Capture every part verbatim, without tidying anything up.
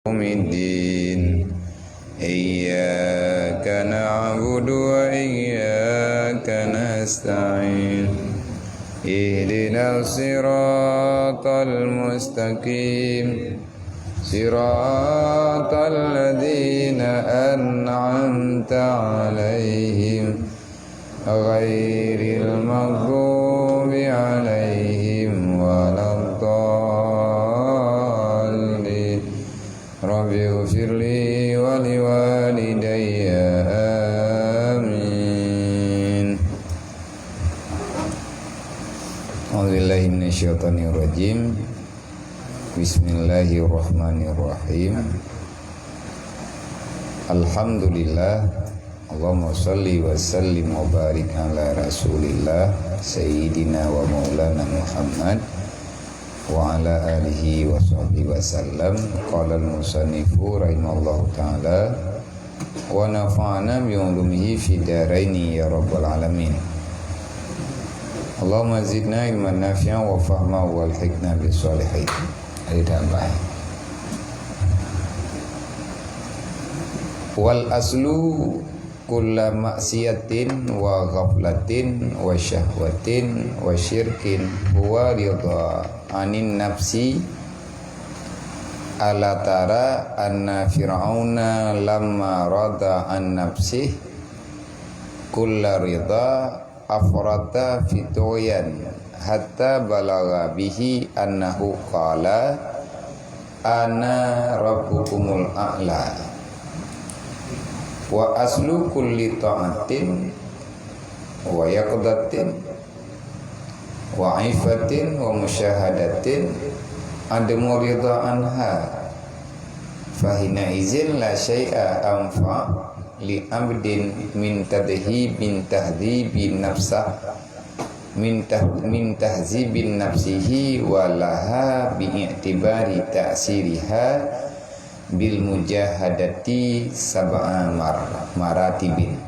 يوم الدين. إياك نعبد وإياك نستعين. اهدنا الصراط المستقيم. صراط الذين أنعمت عليهم غير المغضوب عليهم ولا الضالين. رب اغفر لي ولوالدي. آمين. أعوذ بالله من الشيطان الرجيم. Bismillahirrahmanirrahim. Alhamdulillah. Allahumma shalli wa sallim wa barik ala Rasulillah Sayyidina wa Maulana Muhammad wa ala alihi wa sahbihi wa sallam. Qala al-musannifu rahimahullahu ta'ala, wa nafa'na bi ulumihi fid daraini ya rabbal alamin. Allahumma zidna ilman nafi'an wa fahma wa alhiqna bis shalihin. Ada tambahan. Wal aslu kulla maksiatin wa ghaflatin wa syahwatin wa syirkin huwa ridha anin nafsi. Ala tara anna Fir'auna lamma rada an nafsih kulla rida afrata fi tughyan hatta balagha bihi annahu qala, "Ana rabbukumul a'la." Wa aslu kulli ta'atin wa yaqdatin wa ifatin wa musyahadatin adamu ridha anha. Fahina izin la syai'a anfa li abdin min tadhibin tahdhibi nafsah, min tah-, min tahzibin nafsihi wa laha bi i'tibari ta'siriha bil mujahadati sab'a mar-, maratibin.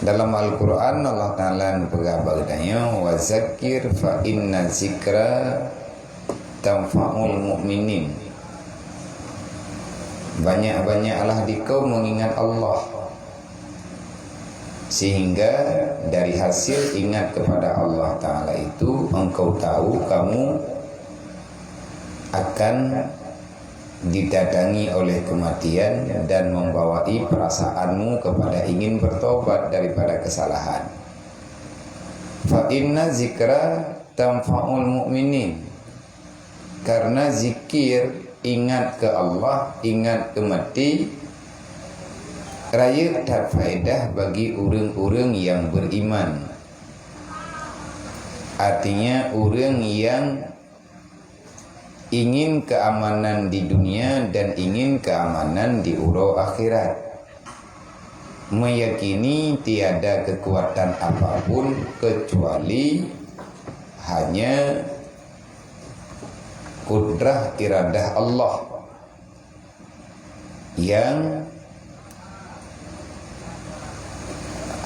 Dalam Al-Quran, Allah Ta'ala neupeugah bak geutanyoe, "Wa zakir fa inna zikra tanfa'ul mu'minin." Banyak-banyaklah dikau mengingat Allah, sehingga dari hasil ingat kepada Allah Ta'ala itu, engkau tahu kamu akan didatangi oleh kematian dan membawai perasaanmu kepada ingin bertobat daripada kesalahan. Fa inna zikra tanfa'ul mu'minin. Karena zikir, ingat ke Allah, ingat ke mati, rayeuk that faedah bagi ureuëng-ureuëng yang beriman. Artinya, ureuëng yang ingin keamanan di dunia dan ingin keamanan di uroe akhirat. Meyakini tiada kekuatan apapun kecuali hanya kudrah iradah Allah yang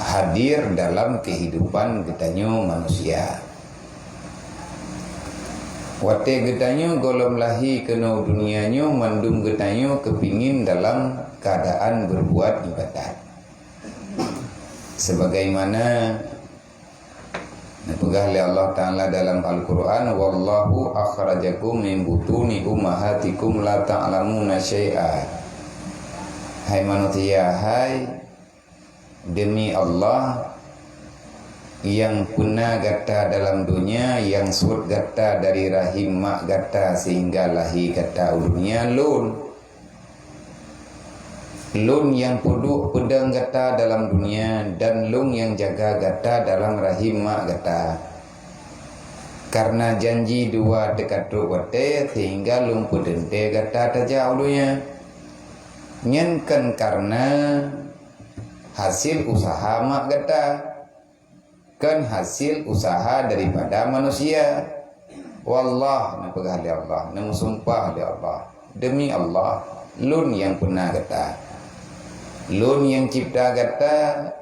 hadir dalam kehidupan geutanyoe manusia. Watée geutanyoe gohlom lahé keunoe dunia nyoe, mandum geutanyoe keupingin dalam keadaan berbuat ibadat. Sebagaimana neupeugah lé Allah Ta'ala dalam Al-Quran, "Wallahu akhrajakum min butuni ummahatikum la ta'lamuna syai'a." Hai manusia, hai, demi Allah yang peuna gata dalam dunia, yang suet gata dari rahim mak gata sehingga lahé gata u dunia, Lôn. Lôn nyang peuduek peudong gata dalam dunia dan Lôn nyang jaga gata dalam rahim mak gata. Kareuna janji dua teuka trok watée sehingga Lôn peuteuntée gata tajak u donya. Nyan kon kareuna hasil usaha mak gata. Kon hasil usaha daripada manusia. Wallah, neupeugah lé Allah, neumeusumpah lé Allah, "Demi Allah, Lôn nyang peuna gata." Lôn nyang cipta gata,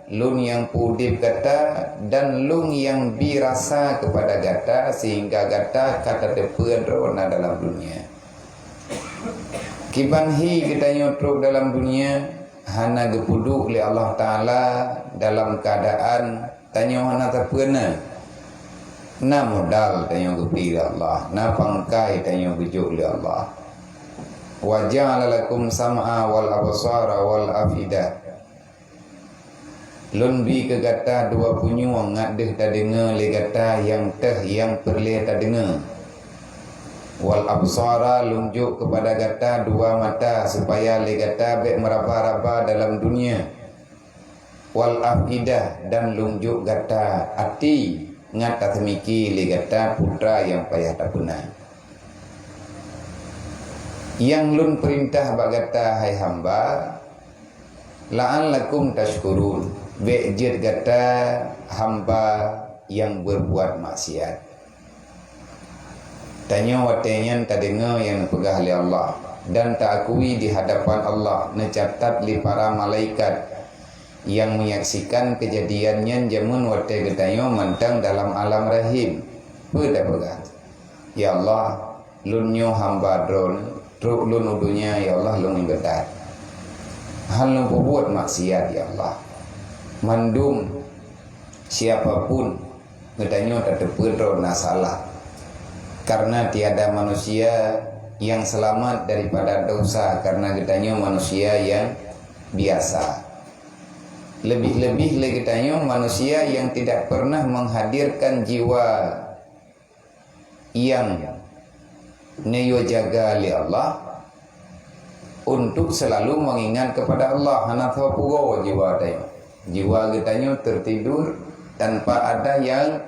Lôn nyang peudeb gata, dan Lôn nyang bi rasa keupada gata sehingga gata ka tateupeue droe na dalam dunia. Kiban hi geutanyoe trok dalam dunia, hana geupeuduek lé Allah Taala dalam keuadaan tanyoe hana sapeue na. Na modal tanyoe geubri lé Allah, na pangkai tanyoe geujok lé Allah. "Wa ja'ala lakum sam'a wal absara wal af'idah." Lôn bi keu gata dua punyueng ngat deuh tadeungoe lé gata nyang teuh nyang peureulée tadeungoe. "Wal absara," Lôn jok keupada gata dua mata supaya lé gata bék meuraba-raba dalam dunia. "Wal af'idah," dan Lôn jok gata até ngat taseumiki lé gata peue nyang payah tapeuna. Nyang Lôn peurintah bak gata, hai hamba, "la'allakum tashkurun," bék jeuet gata hamba nyang beurbuat maksiat. Tanyoe watée nyan tadeungoe nyang neupeugah lé Allah dan taakui di hadapan Allah, neucatat lé para malaikat nyang menyaksikan keujadian nyan jameun watée geutanyoe mantong dalam alam rahim. Peue tapeugah? "Ya Allah, Lôn nyoe hamba Droeneuh, trok Lôn u donya, ya Allah, Lôn iébadat. Han Lôn peubuet maksiat, ya Allah." Mandum siapa pun geutanyoe tateupeue droe na salah. Karena tiada manusia yang selamat daripada dosa, karena geutanyoe manusia yang biasa. Lebih-lebih lé geutanyoe manusia yang tidak pernah menghadirkan jiwa yang neuyue jaga lé Allah untuk selalu mengingat kepada Allah. Hana teupeugah jiwa tanyoe. Jiwa geutanyoe tertidur tanpa ada yang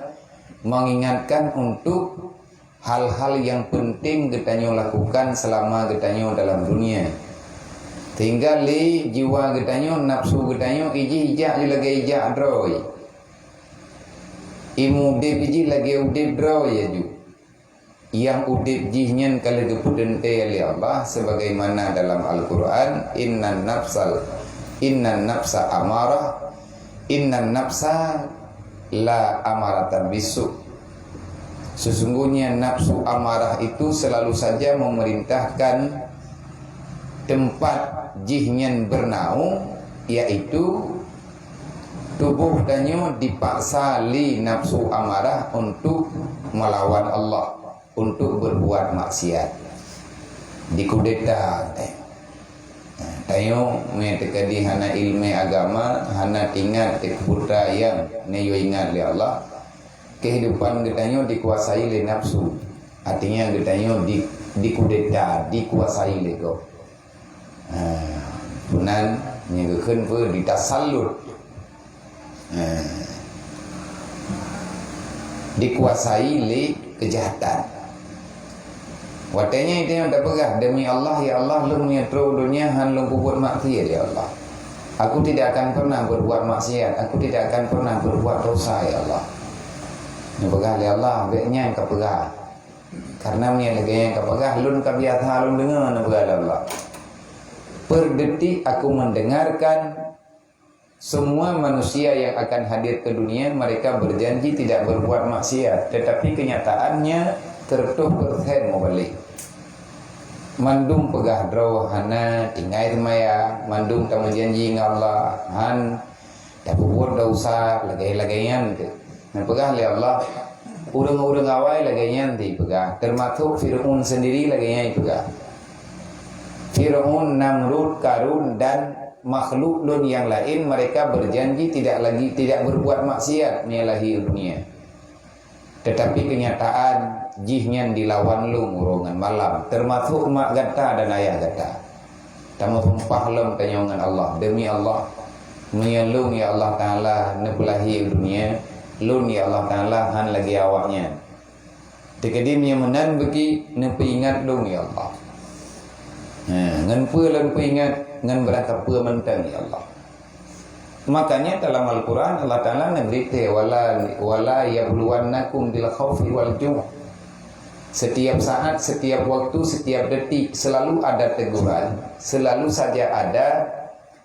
mengingatkan untuk hal-hal yang penting geutanyoe lakukan selama geutanyoe dalam dunia. Sehingga lé jiwa geutanyoe, nafsu geutanyoe, ijih ijak lagée ijak droe. Imeudeb jih lagée udeb droe laju. Nyang udeb jih nyan ka lheueh geupeuteuntée lé Allah, sebagaimana dalam Al-Quran, "Innan nafsal, innan nafsa amarah, innan nafsa la amaratan bisu." Sesungguhnya nafsu amarah itu selalu saja memerintahkan tempat jih nyan bernaung, yaitu tuboh tanyoe dipaksa lé nafsu amarah untuk melawan Allah, untuk berbuat maksiat. Dikudeta, eh. Tanyoe meunan teukeudi hana iéleumé agama, hana ingat keu peue nyang neuyue ingat lé Allah, kehidupan geutanyoe dikuasai lé nafsu. Artinya geutanyoe di, dikudeta, dikuasai lé gob. Ha, meunan nyang geukheun peue, ditasallut. Ha. Dikuasai lé keujahatan. Watée nyan tanyoe tapeugah, "Demi Allah, ya Allah, lôn meunyoe trok u donya han lôn peubuet maksiat, ya Allah. Aku tidak akan pernah berbuat maksiat, aku tidak akan pernah berbuat dosa, ya Allah." Neupeugah lé Allah, "Bék nyan kapeugah. Karena meunyoe lagée nyan kapeugah, lôn ka biasa lôn deungoe," neupeugah lé Allah. Per detik aku mendengarkan semua manusia yang akan hadir ke dunia, mereka berjanji tidak berbuat maksiat, tetapi kenyataannya seratus persen meubalek. Mandum peugah droe hana tinggai seumayang, mandum tameujanji ngon Allah, han tapeubuet desya, lagée-lagée nyan teuh. Neupeugah lé Allah, ureuëng-ureuëng awai lagée nyan teuh peugah, termasuk Fir'aun sendiri lagée nyan peugah. Fir'aun, Namrud, Karun, dan makhluk lôn nyang laén, mereka berjanji tidak lagi, tidak berbuat maksiat meunyoe lahé u donya. Tetapi kenyataan jih nyan dilawan lôn uroe ngon malam, termasuk mak gata dan ayah gata. Tameusumpah lom tanyoe ngon Allah, "Demi Allah, meunyoe lôn, ya Allah Taala, neupeulahé u donya, lôn, ya Allah Taala, han lagée awaknyan." Teukeudi meunyoe meunan beuki, neupeuingat lôn, ya Allah. Ha, ngon peue lôn peuingat, ngon beurangkapeue mantong, ya Allah. Makanya dalam Al-Quran Allah Taala neubri teuh, "Wala, wala yabluwannakum bil khaufi wal ju'." Setiap saat, setiap waktu, setiap detik selalu ada teguran, selalu saja ada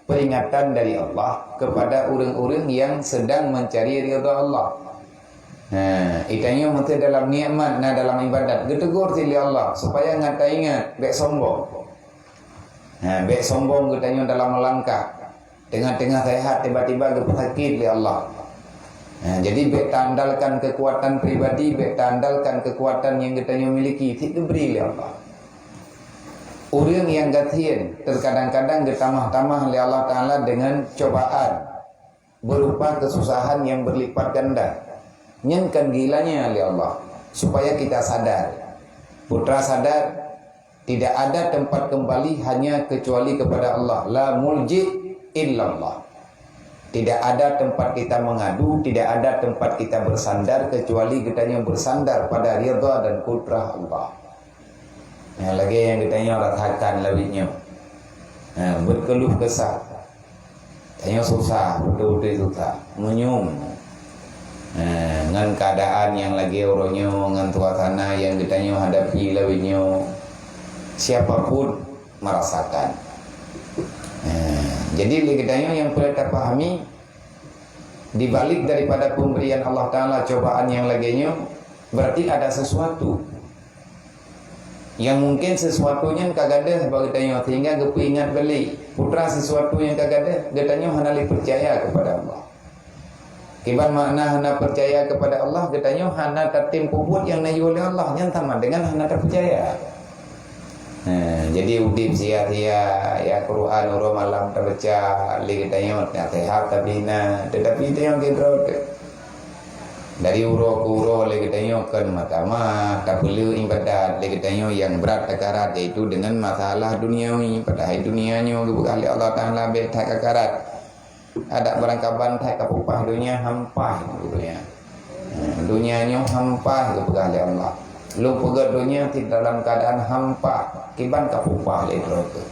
peringatan dari Allah kepada ureuëng-ureuëng yang sedang mencari ridha Allah. Nah, geutanyoe meunteuek dalam nikmat, na dalam ibadat, geutegur cit lé Allah supaya ngat taingat, bék sombong. Nah, bék sombong geutanyoe dalam meulangkah. Teungoh-teungoh sehat tiba-tiba geupeusakét lé Allah. Nah, jadi bék taandalkan keukuatan pribadi, bék taandalkan keukuatan nyang geutanyoe miliki, cit geubri lé Allah. Ureuëng nyang gasien teukadang-kadang geutamah-tamah lé Allah Taala deungon cobaan berupa keususahan nyang beurlipat ganda. Nyan kan geuilanya lé Allah supaya kita sadar. Putra sadar, tidak ada tempat kembali hanya kecuali kepada Allah. La mulji illallah. Tidak ada tempat kita mengadu, tidak ada tempat kita bersandar kecuali geutanyoe bersandar pada ridha dan kudrah Allah. Nyang lagée nyang geutanyoe rasakan lawét nyoe. Ha, beukeuluh kesah. Tanyoe susah, beutôi-beutôi susah. Meunyoe, ha, ngon keuadaan nyang lagée uroe nyoe, ngon suasana nyang geutanyoe hadapi lawét nyoe, siapa pun merasakan. Ha, jadi lé geutanyoe nyang peureulée tapahami, di balik daripada pemberian Allah Taala cobaan nyang lagée nyoe, berarti ada sesuatu. Nyang mungken sesuatu nyan ka gadôh bak geutanyoe sehingga geupeuingat balik. Putra sesuatu nyang ka gadôh, geutanyoe hana lé peucaya kepada Allah. Kiban makna hana peucaya kepada Allah, geutanyoe hana tatem peubuet nyang neuyue lé Allah, nyan sama dengan hana tapeucaya. Nah, jadi udeb sia-sia, ya Quran uroe malam tabaca, lé geutanyoe nasihat tapi hina, tetapi geutanyoe keudroe. Dari uroe keu uroe lé geutanyoe kon meutamah tapeuleueh ibadat lé geutanyoe nyang brat takarat, yaitu deungon masalah duniawi, padahai dunia nyoe geupeugah lé Allah Taala bék that kakarat. Adak barangkaban that kapupah dunia hampah dunia. Dunia nyoe hampah geupeugah lé Allah. Lôn peugét dunia cit dalam keuadaan hampah, kiban kapupah lé droe teuh.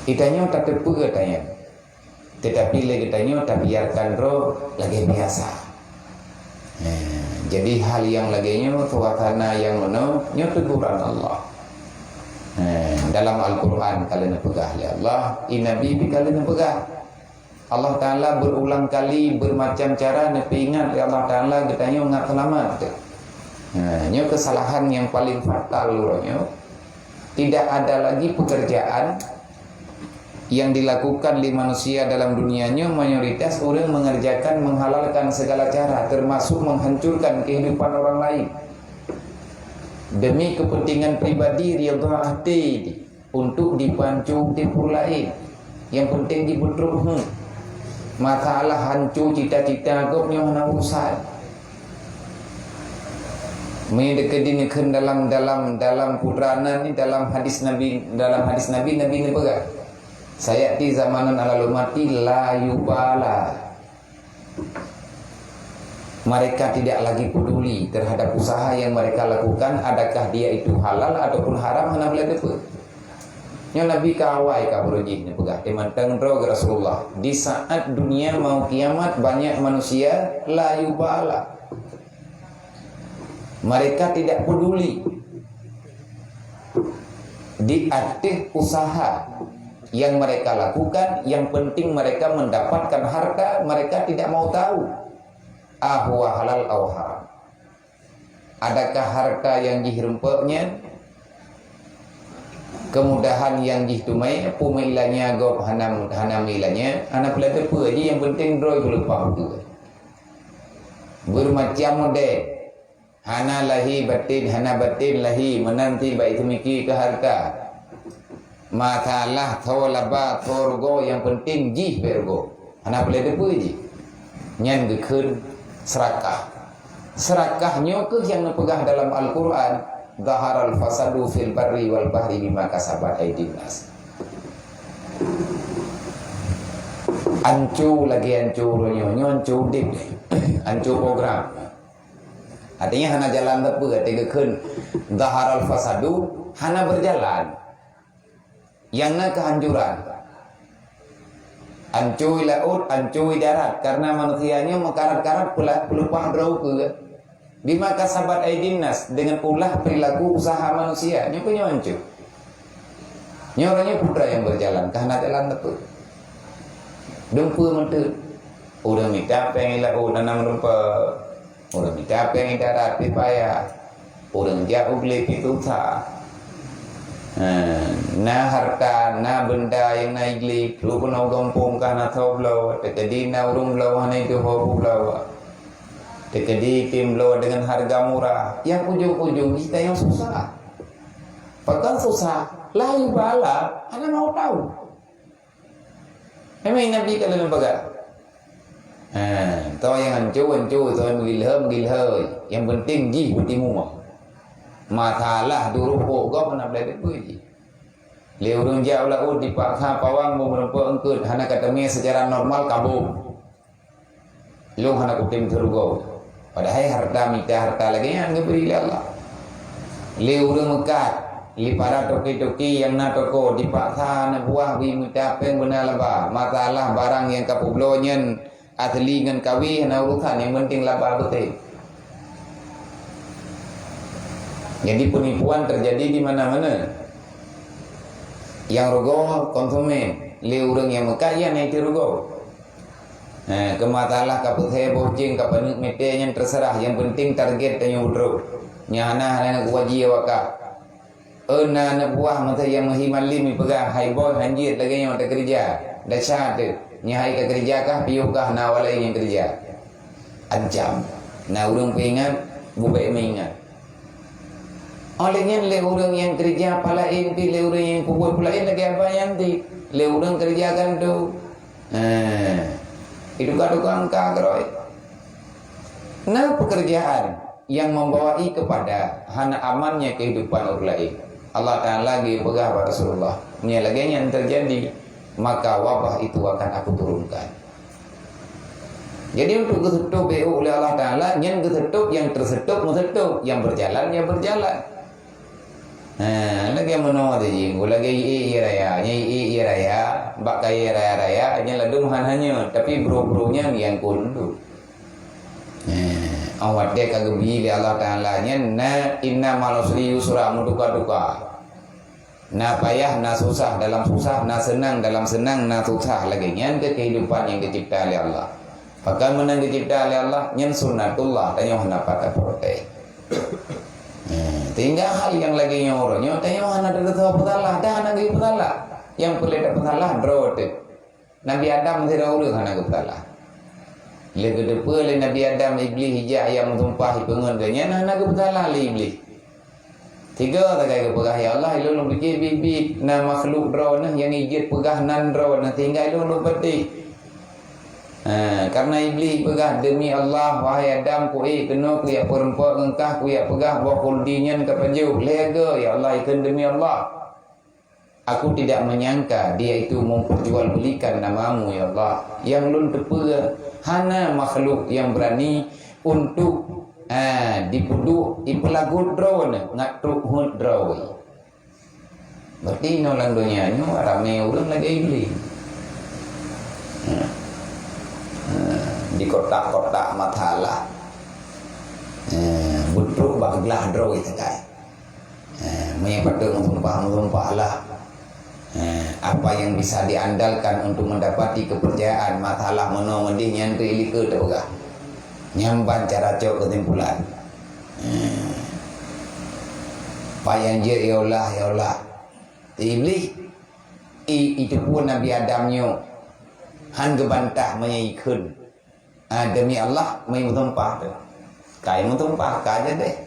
Geutanyoe tateupeue tanyan. Tetapi lé geutanyoe tabiarkan droe lagée biasa. Eh, jadi hal nyang lagée nyoe, suasana nyang meunoe, nyoe teguran Allah. Eh, dalam Al-Quran ka lheueh neupeugah lé Allah, i Nabi pih ka lheueh neupeugah. Allah Taala berulang kali, bermacam cara neupeuingat lé Allah Taala geutanyoe ngat seulamat. Nah, nyoe keusalahan nyang paleng fatal uroe nyoe. Tidak ada lagi pekerjaan yang dilakukan lé manusia dalam dunia nyoe, mayoritas ureuëng mengerjakan, menghalalkan segala cara, termasuk menghancurkan kehidupan orang lain. Demi kepentingan pribadi, ridha até di, untuk dipancu di pun lain. Yang penting dipeutrok, hmm. Masalah hanco cita-cita gob nyoe hana urusan. Meunyoe dikeue dikheun dalam, dalam, dalam putra nan ni, dalam hadis Nabi, dalam hadis Nabi, Nabi neupeugah, "Sayati zamanun ala ummati la yubala." Mereka tidak lagi peduli terhadap usaha yang mereka lakukan, adakah dia itu halal ataupun haram, hana peuleueh teupeu. Nyoe Nabi ka awai ka beurujih neupeugah, teuma teuntang droe Rasulullah, di saat dunia mau kiamat, banyak manusia la yubala. Mereka tidak peduli di ateueh usaha yang mereka lakukan, yang penting mereka mendapatkan harta, mereka tidak mau tahu, a huwa halal au haram. Adakah harta nyang jih rumpok nyan, kemudahan nyang jih teumé, peumeuilanya gob hana, hana meuilanya, hana peuleueh teupeu jih, yang penting droe geuleupah beutôi. Bermacam model. Hana lahé baten, hana baten lahé, meunan cit bak teumiki keu harta. Masalah tho laba, tho rugoe, nyang penting jih bék rugoe. Hana peuleueh teupeu jih. Nyan geukheun seurakah. Seurakah nyoe kheueh nyang neupeugah dalam Al-Quran, "Zaharal fasadu fil barri wal bahri bima kasabat aidin nas." Anco lagée anco uroe nyoe, nyoe anco udeb, anco program. Artinya hana jalan teupeu, arti geukheun zaharal fasadu, hana berjalan. Nyang na keuhancuran. Ancôi laôt, ancôi darat, karena manusia nyoe meukarat-karat peulah-, peuleupah droe ukeue. Bima kasabat aidin nas, dengan ulah perilaku usaha manusia, nyoe keuh nyoe ancôi. Nyoe uroe nyoe putra nyang beujalan, ka hana jalan teupeu. Dumpeue meuteun. Ureuëng mita péng i laôt nanam rumpok. Ureuëng mita péng i darat pih payah. Ureuëng jak u glé pih susah. Ha, na hareuta, na beunda nyang na i glé, trok keunoe gampông ka hana soe bloe, teukeudi na ureuëng bloe hana jituho peubloe. Teukeudi pih bloe deungon hareuga murah, nyang ujong-ujong jih tanyoe susah. Pakon susah, lahé bak Allah, hana mau tahu. Memang Nabi ka lheueh peugah. Ha, toh nyang hanco, hanco, toh nyang meugilhôi, meugilhôi. Nyang penting jih beutimu. Masalah duroh pok gob hana boleh teupeue jih. Lé ureuëng jak u laôt dipaksa pawang beumeureumpok eungkôt, hana ka teumé seucara normal kabông. Lôn hana kutem syeuruga. Padahai hareuta mita hareuta lagée nyan geubri lé Allah. Lé ureuëng meukat, lé para toke-toke nyang na toko dipaksa aneuk buah bri mita péng beuna laba. Masalah barang nyang ka peubloe nyan asli ngon kawé hana urusan, nyang penting laba beutôi. Jadi penipuan terjadi di mana-mana. Nyang rugoe konsumen, lé ureuëng nyang meukat nyan nyang rugoe. Eh, keu masalah ka peusé boh céng, ka paneuk meuté nyan teuseurah, nyang penting target tanyoe beudroe. Nyang hana, hana geuwaji awak kah. Eh, na aneuk buah masa nyang meuhi malem jipeugah, "Hai boh, hanjeuet lagée nyoe takeureuja. Desya teuh, nyoe hai ka keureuja kah, piôh kah na awak laén nyang keureuja." Ancam. Na ureuëng peuingat, bubek meuingat. Óh lheueh nyan lé ureuëng nyang keureuja peulaén pih, lé ureuëng nyang peubuet peulaén lagée abah nyan teuh. Lé ureuëng keureuja gantoe. Nah, itu ka tukang ka keurôi. Nah, pekerjaan yang membawai kepada hana amannya kehidupan orang lain. Allah Ta'ala geupeugah bak Rasulullah, "Meunyoe lagée nyan terjadi, maka wabah itu akan Aku turunkan." Jadi, untuk geuseutôb B U oleh Allah Ta'ala, nyan geuseutôb nyang teuseutôb meuseutôb, nyang berjalan nyang berjalan. Ha, lagée meunoe teuh jih, lagée ié-ié raya, nyan ié-ié raya, bak kayée raya-raya, nyan ladum han hanyut, tapi brôk-brôk nyan nyang kunduk. Ha, awak deh ka geubi lé Allah Ta'ala nyan na inna ma'al usri yusra meutuka-tuka. Na payah, na susah, dalam susah, na seunang, dalam seunang, na susah. Lagée nyan keuh kehidupan nyang geucebta lé Allah. Pakon meunan geucebta lé Allah, nyan sunnatullah, tanyoe hana pat taprotes. Eh, sehingga hal nyang lagée nyoe uroe nyoe, tanyoe hana teututoe peusalah, dan hana geupeusalah. Nyang peureulée tapeusalah droe teuh. Nabi Adam sidroe ureuëng hana geupeusalah. Lé geuteupeue lé Nabi Adam Iblih ijak nyang meusumpah ipeungon geuh nyan hana geupeusalah lé Iblih. Tiga sagai geupeugah, "Ya Allah, ilôn lôn pike biet-biet na makhluk droeneuh nyang ijeuet peugah nan droeneuh sehingga ilôn lôn peudeh." Ha, karena Iblih peugah, "Demi Allah, wahai Adam, kuék keunoe kuyak peurumpok ngon kah kuyak peugah boh khuldi nyan ka pajoh." Lhée goe, "Ya Allah, ikheun demi Allah." Aku tidak menyangka dia itu memperjualbelikan namamu, ya Allah. Nyang lôn teupeue hana makhluk nyang beurani untuk, ah, dipeuduek, ipeulagot droeneuh ngat trok heuet droe. Berarti inoe lam donya nyoe ramé ureuëng lagée Iblih. Ha. Ha. Di kotak-kotak masalah. Ha. Beutrok bak glah droe sagai. Eh, meunyoe patôt meusumpah, meusumpahlah. Eh, apa yang bisa diandalkan untuk mendapati kepercayaan, masalah meunoe meudeh nyan teuh ilikeue teupeugah. Nyan ban cara cok keusimpulan. Eh, pajan jeuet ya Allah, ya Allah. Iblih, i, itu pun Nabi Adam nyoe han geubantah meunyoe ikheun. Ah, demi Allah, meusumpah tu. Kai meusumpah, ka jadi.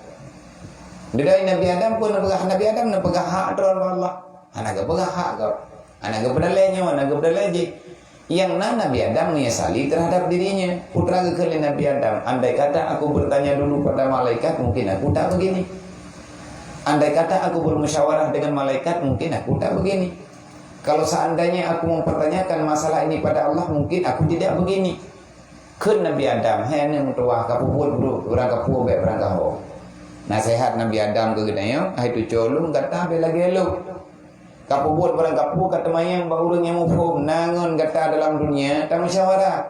Didai Nabi Adam pun neupeugah, Nabi Adam neupeugah hak droe bak Allah. Hana geupeugah hak gob. Hana geupeudalé nyoe, hana geupeudalé jih. Nyang na Nabi Adam menyesali terhadap dirinya. Putra geukheun lé Nabi Adam, "Andai kata aku bertanya dulu pada malaikat, mungkin aku tak begini. Andai kata aku bermusyawarah dengan malaikat, mungkin aku tak begini. Kalau seandainya aku mempertanyakan masalah ini pada Allah, mungkin aku tidak begini." Kheun Nabi Adam, "Hai aneuk meutuwah, kapeubuet brok, beurangkapeue bék beurangkaho." Naseuhat Nabi Adam keu geutanyoe, "Hai cuco lôn, gata bék lagée lôn. Kapeubuet beurangkapeue ka teumanyong bak ureuëng nyang muphom, na ngon gata dalam dunia tamusyawarah.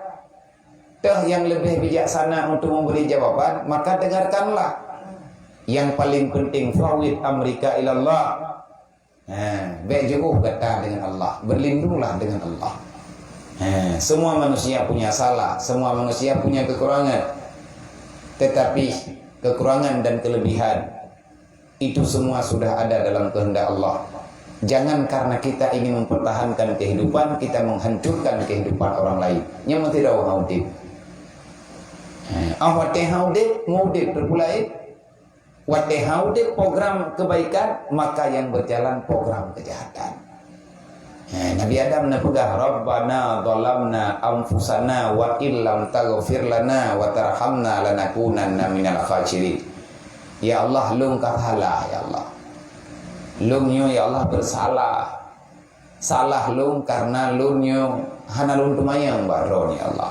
Toh nyang leubeh bijaksana untuk memberi jawaban, maka dengarkanlah. Yang paling penting, fawwid amrika ilallah." Ha, bèk jiôh gata dengan Allah, berlindunglah dengan Allah. Ha, semua manusia punya salah, semua manusia punya kekurangan. Tetapi kekurangan dan kelebihan itu semua sudah ada dalam kehendak Allah. Jangan karena kita ingin mempertahankan kehidupan, kita menghancurkan kehidupan orang lain. Nyang meusidroe hana udép. Ha, ah, watèe hana udép, meu udép teupulaén. Watèe hana udép program kebaikan, maka yang berjalan program kejahatan. Eh, Nabi Adam neupeugah, "Rabbana zalamna anfusana wa illam taghfir lana wa tarhamna lanakunanna minal khasirin." Ya Allah, lôn ka salah, ya Allah. Lôn nyoe, ya Allah, bersalah. Salah lôn karena lôn nyoe hana lôn teumanyong bak Droe, ya Allah.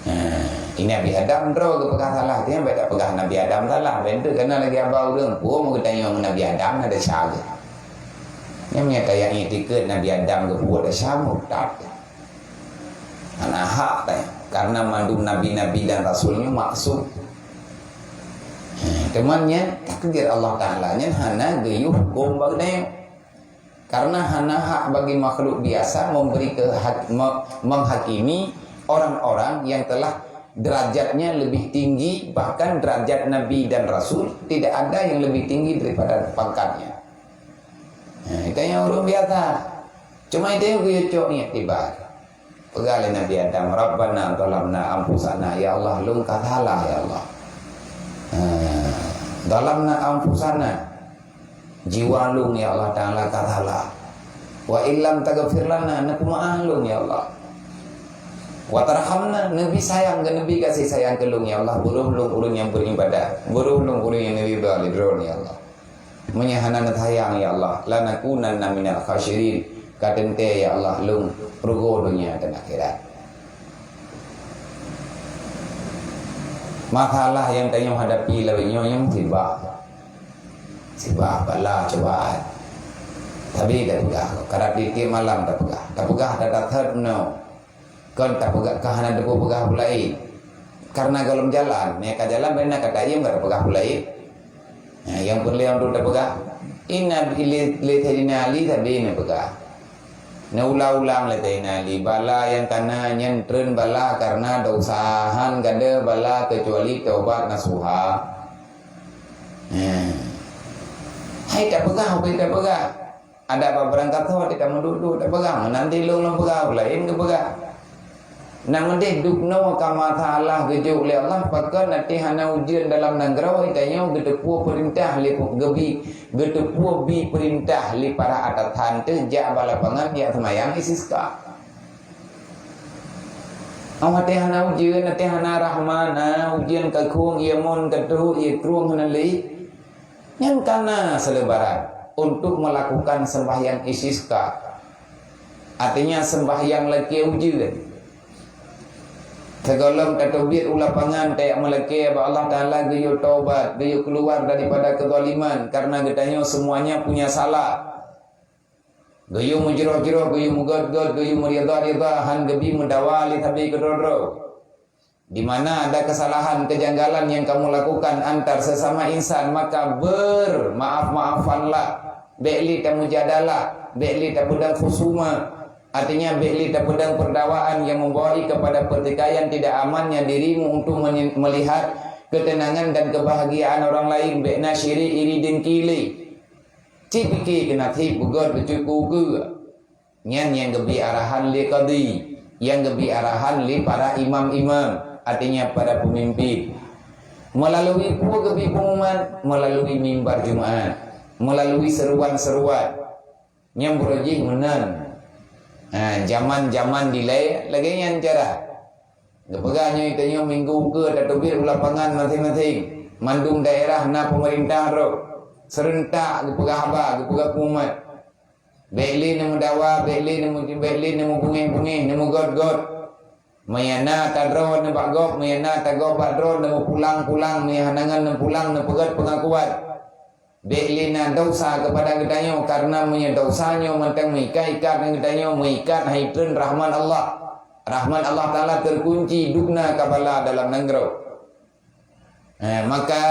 Nah, ini Nabi Adam droe geupeugah salah, tiang bèk tapeugah Nabi Adam salah. Bèk teuk kana lagèe haba ureueng, peue meugeutanyoe ngon Nabi Adam na desya geuh. Nyang meunyo tajak iktikeuet Nabi Adam geupeugah desya, murtad. Hana hak tanya, karena mandum nabi-nabi dan rasul nyoe maksum. Nah, teuma nyan takdir Allah Taala nyan hana geuyue huköm bak geutanyoe. Karena hana hak bagi makhluk biasa memberi kehak-, me-, menghakimi orang-orang yang telah derajatnya lebih tinggi, bahkan derajat nabi dan rasul tidak ada yang lebih tinggi daripada pangkatnya. Nah, itu yang ureueng biasa. Cuma itu yang geuyue cok niat tiba. Peugah lé Nabi Adam, "Rabbana zalamna anfusana." Ya Allah, lôn ka salah, ya Allah. Ha, zalamna anfusana. Jiwa lôn, ya Allah Taala, ka salah. "Wa illam taghfir lana," neupeumeu'ah lôn, ya Allah. "Wa tarhamna," neubi sayang, neubi kasih sayang keu lôn, ya Allah. Beuroh lôn ureueng nyang beribadah. Beuroh lôn ureueng nyang neuridha lé Droe, ya Allah. Meunyo hana neusayang, ya Allah, lanakunanna minal khasirin. Ka teuntèe, ya Allah, lôn rugoe donya dan akhirat. Masalah nyang tanyoe hadapi lawét nyoe nyang sibak. Sibak bala cobaan. Tapi tapeugah, karab tiep-tiep malam tapeugah. Tapeugah that-that meunoe. Kon tapeugah, ka hana teupeu peugah peue laén. Karena gohlom jalan, meunyo ka jalan, bèk na ka taiem ka tapeugah peue laén. Nah, nyang peureulèe untuk tapeugah, inna lé, lé Saidina Ali sabe neupeugah. Neuulang-ulang lé Saidina Ali, bala nyang kana nyan treun bala karena dosa, han gadôh bala keucuali taubat nasuha. Nah. Hai tapeugah, ubé tapeugah. Adak bak beurangkat tho, adak tameuduek-duek tapeugah, meunan di lôn lôn peugah, laén geupeugah. Nyang meudeh dubnoe ka masalah geujok lé Allah, pakon até hana ujeuen dalam nanggroe, tanyoe geuteupeue peurintah lé geubi, geuteupeue bi peurintah lé para atasan teuh jak bak lapangan jak seumayang istisqa. Awai até hana ujeuen, até hana rahmat, na ujeuen ka khueng, ie mon ka trôk, ie krueng hana lé. Nyan kana seulebaran untuk melakukan sembahyang istisqa. Artinya sembahyang lakée ujeuen. Sigohlom tateubiet u lapangan tajak meulakée bak Allah Taala geuyue taubat, geuyue keuluar daripada keuzaliman, karena geutanyoe semuanya punya salah. Geuyue meujroh-jroh, geuyue meugét-gét, geuyue meuridha-ridha, han geubi meudawa lé sabe keudroe-droe. Di mana ada kesalahan, kejanggalan yang kamu lakukan antar sesama insan, maka bermaaf-maafanlah. Bék lé tamujadalah, bék lé tapeudong khusuma. Artinya, bék lé tapeudong peurdawaan yang membawa kepada pertikaian tidak amannya dirimu untuk menye-, melihat ketenangan dan kebahagiaan orang lain. Bék na syirik, iri, dengki lé. Cit pike keunan cit beugét beucuku keue. Nyan nyang geubi arahan lé kadi, nyang geubi arahan lé para imam-imam, artinya para pemimpin. Melalui peue geubi pengumuman? Melalui mimbar Jumat, melalui seruan-seruan. Nyang beureuji meunan. Ha, jaman-jaman dilée lagée nyan cara. Geupeugah nyoe tanyoe minggu keue tateubiet u lapangan maséng-maséng. Mandum daerah na peumeurintah droe. Seureuntak geupeugah haba, geupeugah peumat. Bék lé neumeudawa, bék lé neumeu-, bék lé neumeubungéh-bungéh, neumeugôt-gôt. Meunyo na tadroe nibak gob, meunyo na tagob bak droe, neumeupulang-pulang, meunyo hana ngon neumeupulang, neupeugét peungakuan. Bék lé na desya keupada geutanyoe, kareuna meunyo desya nyoe mantong meuikat-ikat ngon geutanyoe, meuikat hai treun rahmat Allah. Rahmat Allah Taala teukunci, dubna ka bala dalam nanggroe. Eh, maka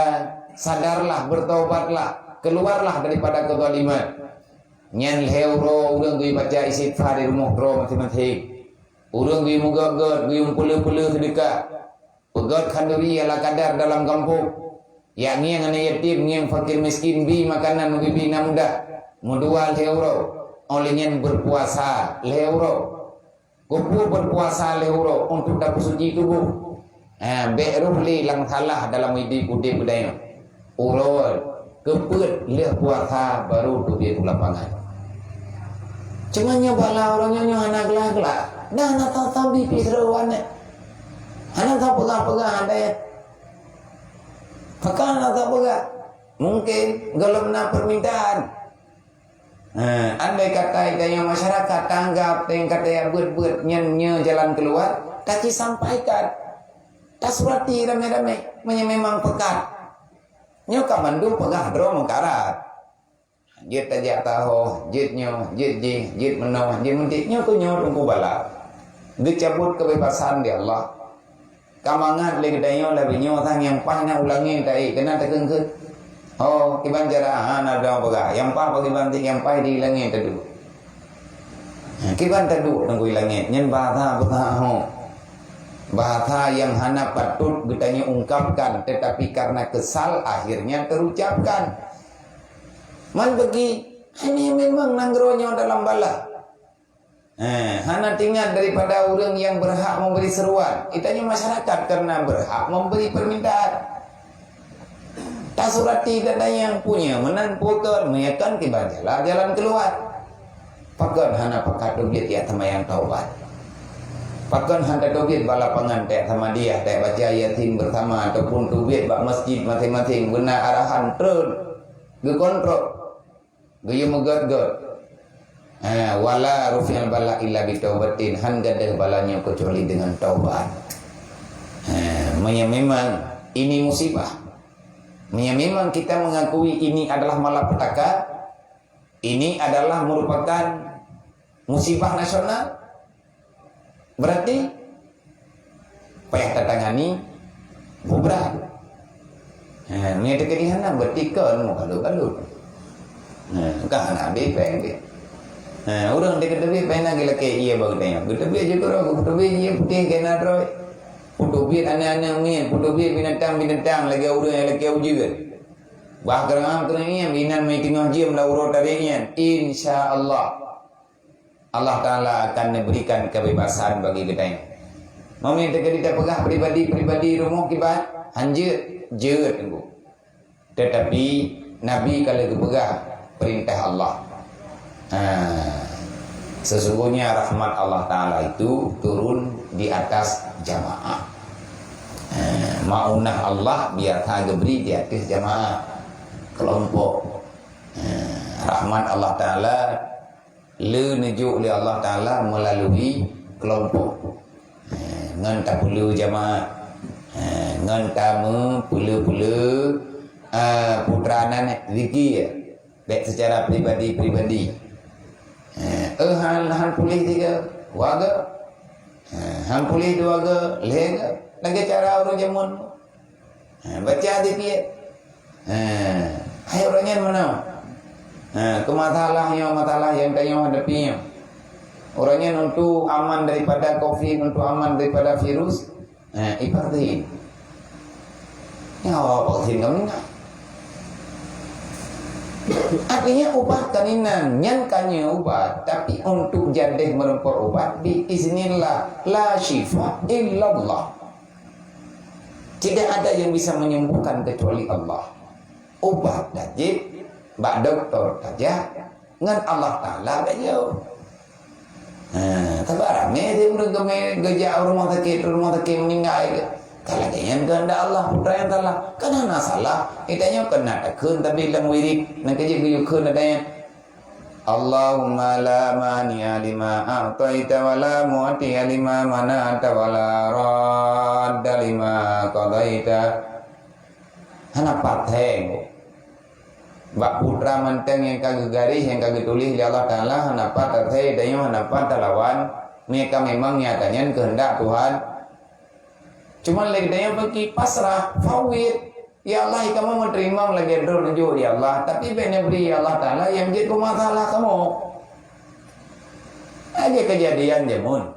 sadarlah, bertobatlah, keluarlah daripada kezaliman. Nyan lhée uroe ureuëng geubaca istighfar di rumoh droe maséng-maséng. Ureuëng geuyue meugét-gét, geuyue peuleueh-peuleueh seudeukah. Peugét khanduri ala kadar dalam gampông. Jak ngieng aneuk yatim, ngieng fakir miskin, bi makanan ubé-ubé na mudah. Meudua lhée uroe, óh lheueh nyan beupuasa lhée uroe. Keupeue beupuasa lhée uroe? Untuk tapeusuci tuboh. Ha, bék roh lé nyang salah dalam udeb-udeb geutanyoe. Uroe keupeuet lheueh puasa baru teubiet u lapangan. Cuma nyoe bala uroe nyoe, nyoe hana glah-glah. Dah hana tahu-tahu bibit seureuwan nyoe. Hana tahu peugah-peugah ada ya. Pakon hana tahu peugah? Mungkin gohlom na permintaan. Ha, andai kata geutanyoe masyarakat tanggap teuh kata nyang beuet-beuet nyan nyoe jalan keuluwa, taci sampaikan. Tasurati ramé-ramé, meunyoe memang peugah. Nyoe ka mandum peugah droe meukarat. Jeuet tajak tahoh, jeuet nyoe, jeuet jih, jeuet meunoe, jeuet meuntiek, nyoe keuh nyoe teungku bala. Geucabut keubebasan di Allah. Ka mangat lé geutanyoe lagée nyoe sang nyang paih na u langét taék keunan takheun-kheun. Ho, kiban cara hana dong peugah. Nyang paih bagi banti nyang paih di langét taduek. Kiban taduek teungku langét nyan bahasa beutaha ho. Bahasa nyang hana patut geutanyoe ungkapkan, tetapi karena kesal akhirnya terucapkan. Man bagi, ini memang nanggroe nyoe dalam bala. Eh, hana teuingat daripada ureuëng nyang berhak memberi seruan. Geutanyoe masyarakat karena berhak memberi permintaan. Tasurati gata nyang punya meunan pukon meunyakan kiban jalan, jalan keluar. Pakon hana pakat teubiet jak seumayang taubat? Pakon hana teubiet bak lapangan tajak samadiah, tajak baca Yasin bersama ataupun teubiet bak masjid maséng-maséng beuna arahan treun geukontrol? Geuyue meugét-gét. Ha, wala rufi'al bala illa bitaubatin, han gadôh bala nyoe keucuali dengan taubat. Ha, meunyoe memang ini musibah. Meunyoe memang kita mengakui ini adalah malapetaka, ini adalah merupakan musibah nasional, berarti payah tatangani bubrah. Ha, meunyoe teukeudi hana, berarti kon meubalot-balot. Ha, ka hana habéh péng dia. Ha, ureuëng teukeudi péng na geulakée ié bak geutanyoe. Geuteubiet jeuet keudroe, geuteubiet ié putéh keu na droe. Peuteubiet aneuëk-aneuëk miet, peuteubiet binatang-binatang lagée ureuëng nyang lakée ujeuen. Bah keurang-keurang ié inan meuteungoh jeuem lam uroe tarek nyan, insya Allah. Allah Ta'ala akan neuberikan kebebasan bagi geutanyoe. Meunyoe teukeudi tapeugah pribadi-pribadi rumoh kiban, hanjeuet, jeuet teungku. Tetapi Nabi ka lheueh geupeugah perintah Allah. Ha, sesungguhnya rahmat Allah Ta'ala itu turun di atas jamaah. Ha, maunah Allah biasa geubri di atas jamaah, kelompok. Ha, rahmat Allah Ta'ala le neujok lé Allah Ta'ala meulalu kelompok. Eh, ngon tapeuleu jamaah. Eh, ngon tameupeuleu-peuleu, eh, putra nan zikir. Bék secara pribadi-pribadi. Eh, eh, han, han puléh tiga, dua ga. Eh, han puléh dua ga, lhée ga. Lagée cara ureuëng jameun. Ha, baca zikir. Ha, hai ureuëng nyan meunan. Ha, keu masalah nyoe, masalah nyang tanyoe hadapi nyoe. Ureuëng nyan untuk aman daripada covid, untuk aman daripada virus, ha, ipaksin. Nyawa vaksin kami nak. Artinya ubat kaninan, nyan kanye ubat, tapi untuk jadeh meureumpok ubat, bi iznillah, la syifa illallah. Tidak ada yang bisa menyembuhkan kecuali Allah. Ubat tajép bak doktor tajak, ngon Allah Taala bak jauh. Ha, sabab ramé di ureuëng geumé geujak rumoh sakét, rumoh sakét meuninggai. Ka lagée nyan keuheundak Allah, putra nyang salah. Kan hana salah. Geutanyoe keuneuk takheun tapi lam wirid, nyan keuh jeuet geuyue kheun geutanyoe. Allahumma la mani'a lima a'taita wa la mu'tiya lima mana'ta wa la radda lima qadaita. Hana pat thée. Bak putra mantong nyang ka geugaréh, nyang ka geutuléh lé Allah Taala, hana pat tathée, tanyoe hana pat talawan, meunyoe ka memang nyata nyan keuheundak Tuhan. Cuma lé geutanyoe peuki pasrah, fawwid. Ya Allah, kamoe meuteurimong lagée droe neujok, ya Allah, tapi bék neubri, ya Allah Taala, nyang jeuet keu masalah kamoe. Lagée keujadian jameun.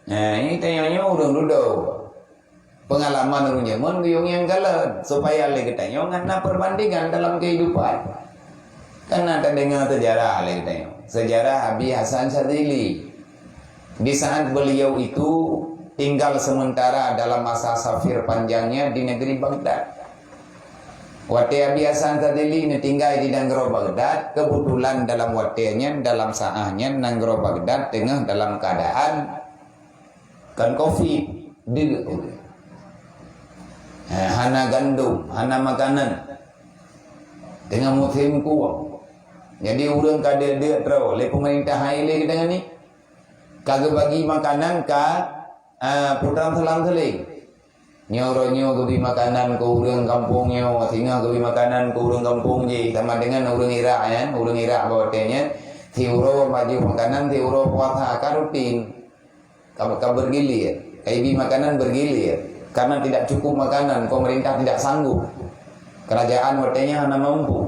Nah, ini tanyoe nyoe ureuëng dudoe. Peungalaman ureuëng jameun geuyue nyang kalon, supaya lé geutanyoe ngon na perbandingan dalam kehidupan. Kana tadeungoe seujarah lé geutanyoe. Seujarah Abi Hasan Syadzili. Di saat beliau itu tinggal sementara dalam masa safir panjangnya di negeri Baghdad. Watée Abi Hasan Syadzili neutinggai di nanggroe Baghdad, keubeutulan dalam watée nyan, dalam saáh nyan, nanggroe Baghdad teungoh dalam keuadaan kon covid, deuk ureuëng. Ha, hana gandom, hana makanan. Teungoh musém kuwang. Jadi ureuëng ka deuk-deuk droe lé peumeurintah hai lé geutanyoe ni. Ka geubagi makanan ka, ah, putra selang-seling. Nyoe uroe nyoe geubi makanan keu ureuëng gampông nyoe, singoh geubi makanan keu ureuëng gampông jih, sama dengan ureuëng Irak nyan, ureuëng Irak bak watée nyan, siuroe baju makanan, siuroe puasa, ka rutin. Ka, ka bergilir, ka ibi makanan bergilir. Karena tidak cukup makanan, pemerintah tidak sanggup. Kerajaan watée nyan hana mampu.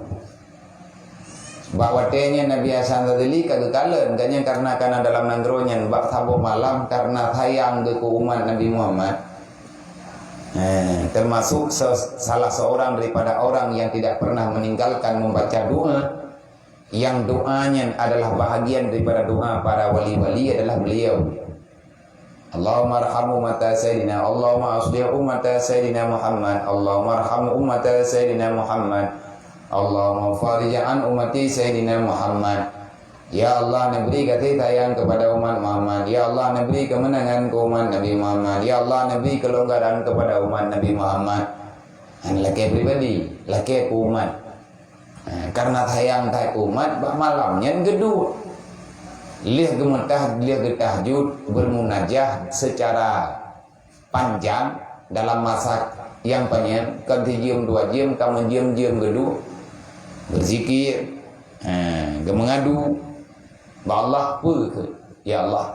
Bak watée nyan Nabi Hasan Sadili ka geukalon, gobnyan karena kana dalam nanggroe nyan bak saboh malam karena sayang geuh keu umat Nabi Muhammad. Eh, termasuk se-, salah seorang daripada orang yang tidak pernah meninggalkan membaca doa, yang doa nyan adalah bahagian daripada doa para wali-wali adalah beliau. Allahumma arham ummata Sayyidina, Allahumma aslih ummata Sayyidina Muhammad, Allahumma arham ummata Sayyidina Muhammad, Allahumma farij an ummati Sayyidina Muhammad. Ya Allah, neubri kasih sayang kepada umat Muhammad. Ya Allah, neubri kemenangan ke umat Nabi Muhammad. Ya Allah, neubri kelonggaran kepada umat Nabi Muhammad. Hana lakée pribadi, lakée keu umat. Ha, karena sayang that umat, bak malam nyan geuduek. Lheueh geumeutah-, lheueh geutahajud, bermunajah secara panjang dalam masa nyang panyang, kon sijeuem dua jeuem, ka meujeuem-jeuem geuduek. Beuzikir, ha, geumeungadu bak Allah, peue kheun, "Ya Allah,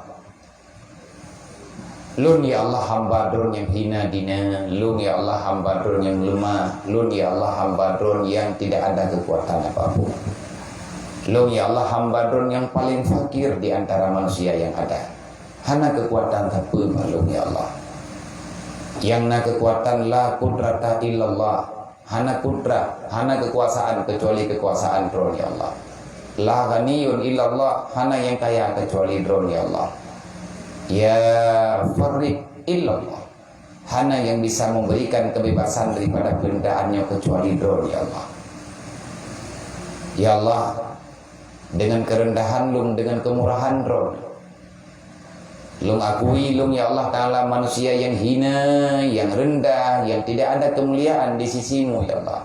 Lôn, ya Allah, hamba Droe nyang hina dina. Lôn, ya Allah, hamba Droe nyang leumah. Lôn, ya Allah, hamba Droe nyang tidak ada keukuatan apapun. Lôn, ya Allah, hamba Droe nyang paleng fakir di antara manusia nyang ada. Hana keukuatan sapeue bak lôn, ya Allah. Nyang na keukuatan la qudrata illallah." Hana kudrat, hana keukuasaan keucuali keukuasaan Droe, ya Allah. La ghaniyun illallah, hana nyang kaya keucuali Droe, ya Allah. Ya farrij illallah, hana nyang bisa memberikan kebebasan daripada penderitaan nyoe keucuali Droe, ya Allah. Ya Allah, dengan kerendahan lôn, dengan kemurahan Droe, lôn akui lôn, ya Allah Taala, manusia nyang hina, nyang rendah, nyang tidak ada kemuliaan di sisi-Mu, ya Allah.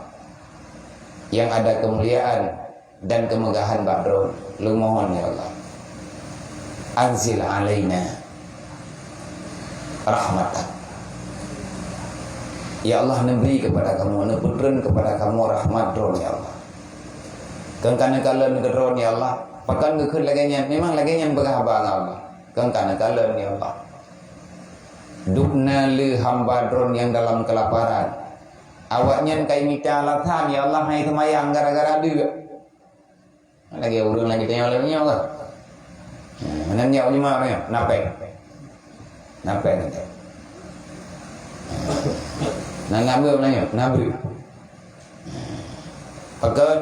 Nyang ada kemuliaan dan kemegahan bak Droe, lôn mohon, ya Allah. Anzil alaina rahmatak. Ya Allah, neubri kepada kamoe, neupeutreun kepada kamoe rahmat Droe, ya Allah. Kon ka neukalon keu Droe, ya Allah. Pakon geukheun lagée nyan? Memang lagée nyan peugah haba ngon Allah. Kon ka neukalon, ya Allah. Dubna le hamba Droe nyang dalam keulaparan. Awaknyan ka imita alasan, "Ya Allah, han seumayang gara-gara deuk." Lagée ureuëng lagée tanyoe lagée nyoe kan? Nah, meunan jak uleuma nyoe, napéng. Napéng teuntée. Nah, na beuet nyoe, na beuet. Pakon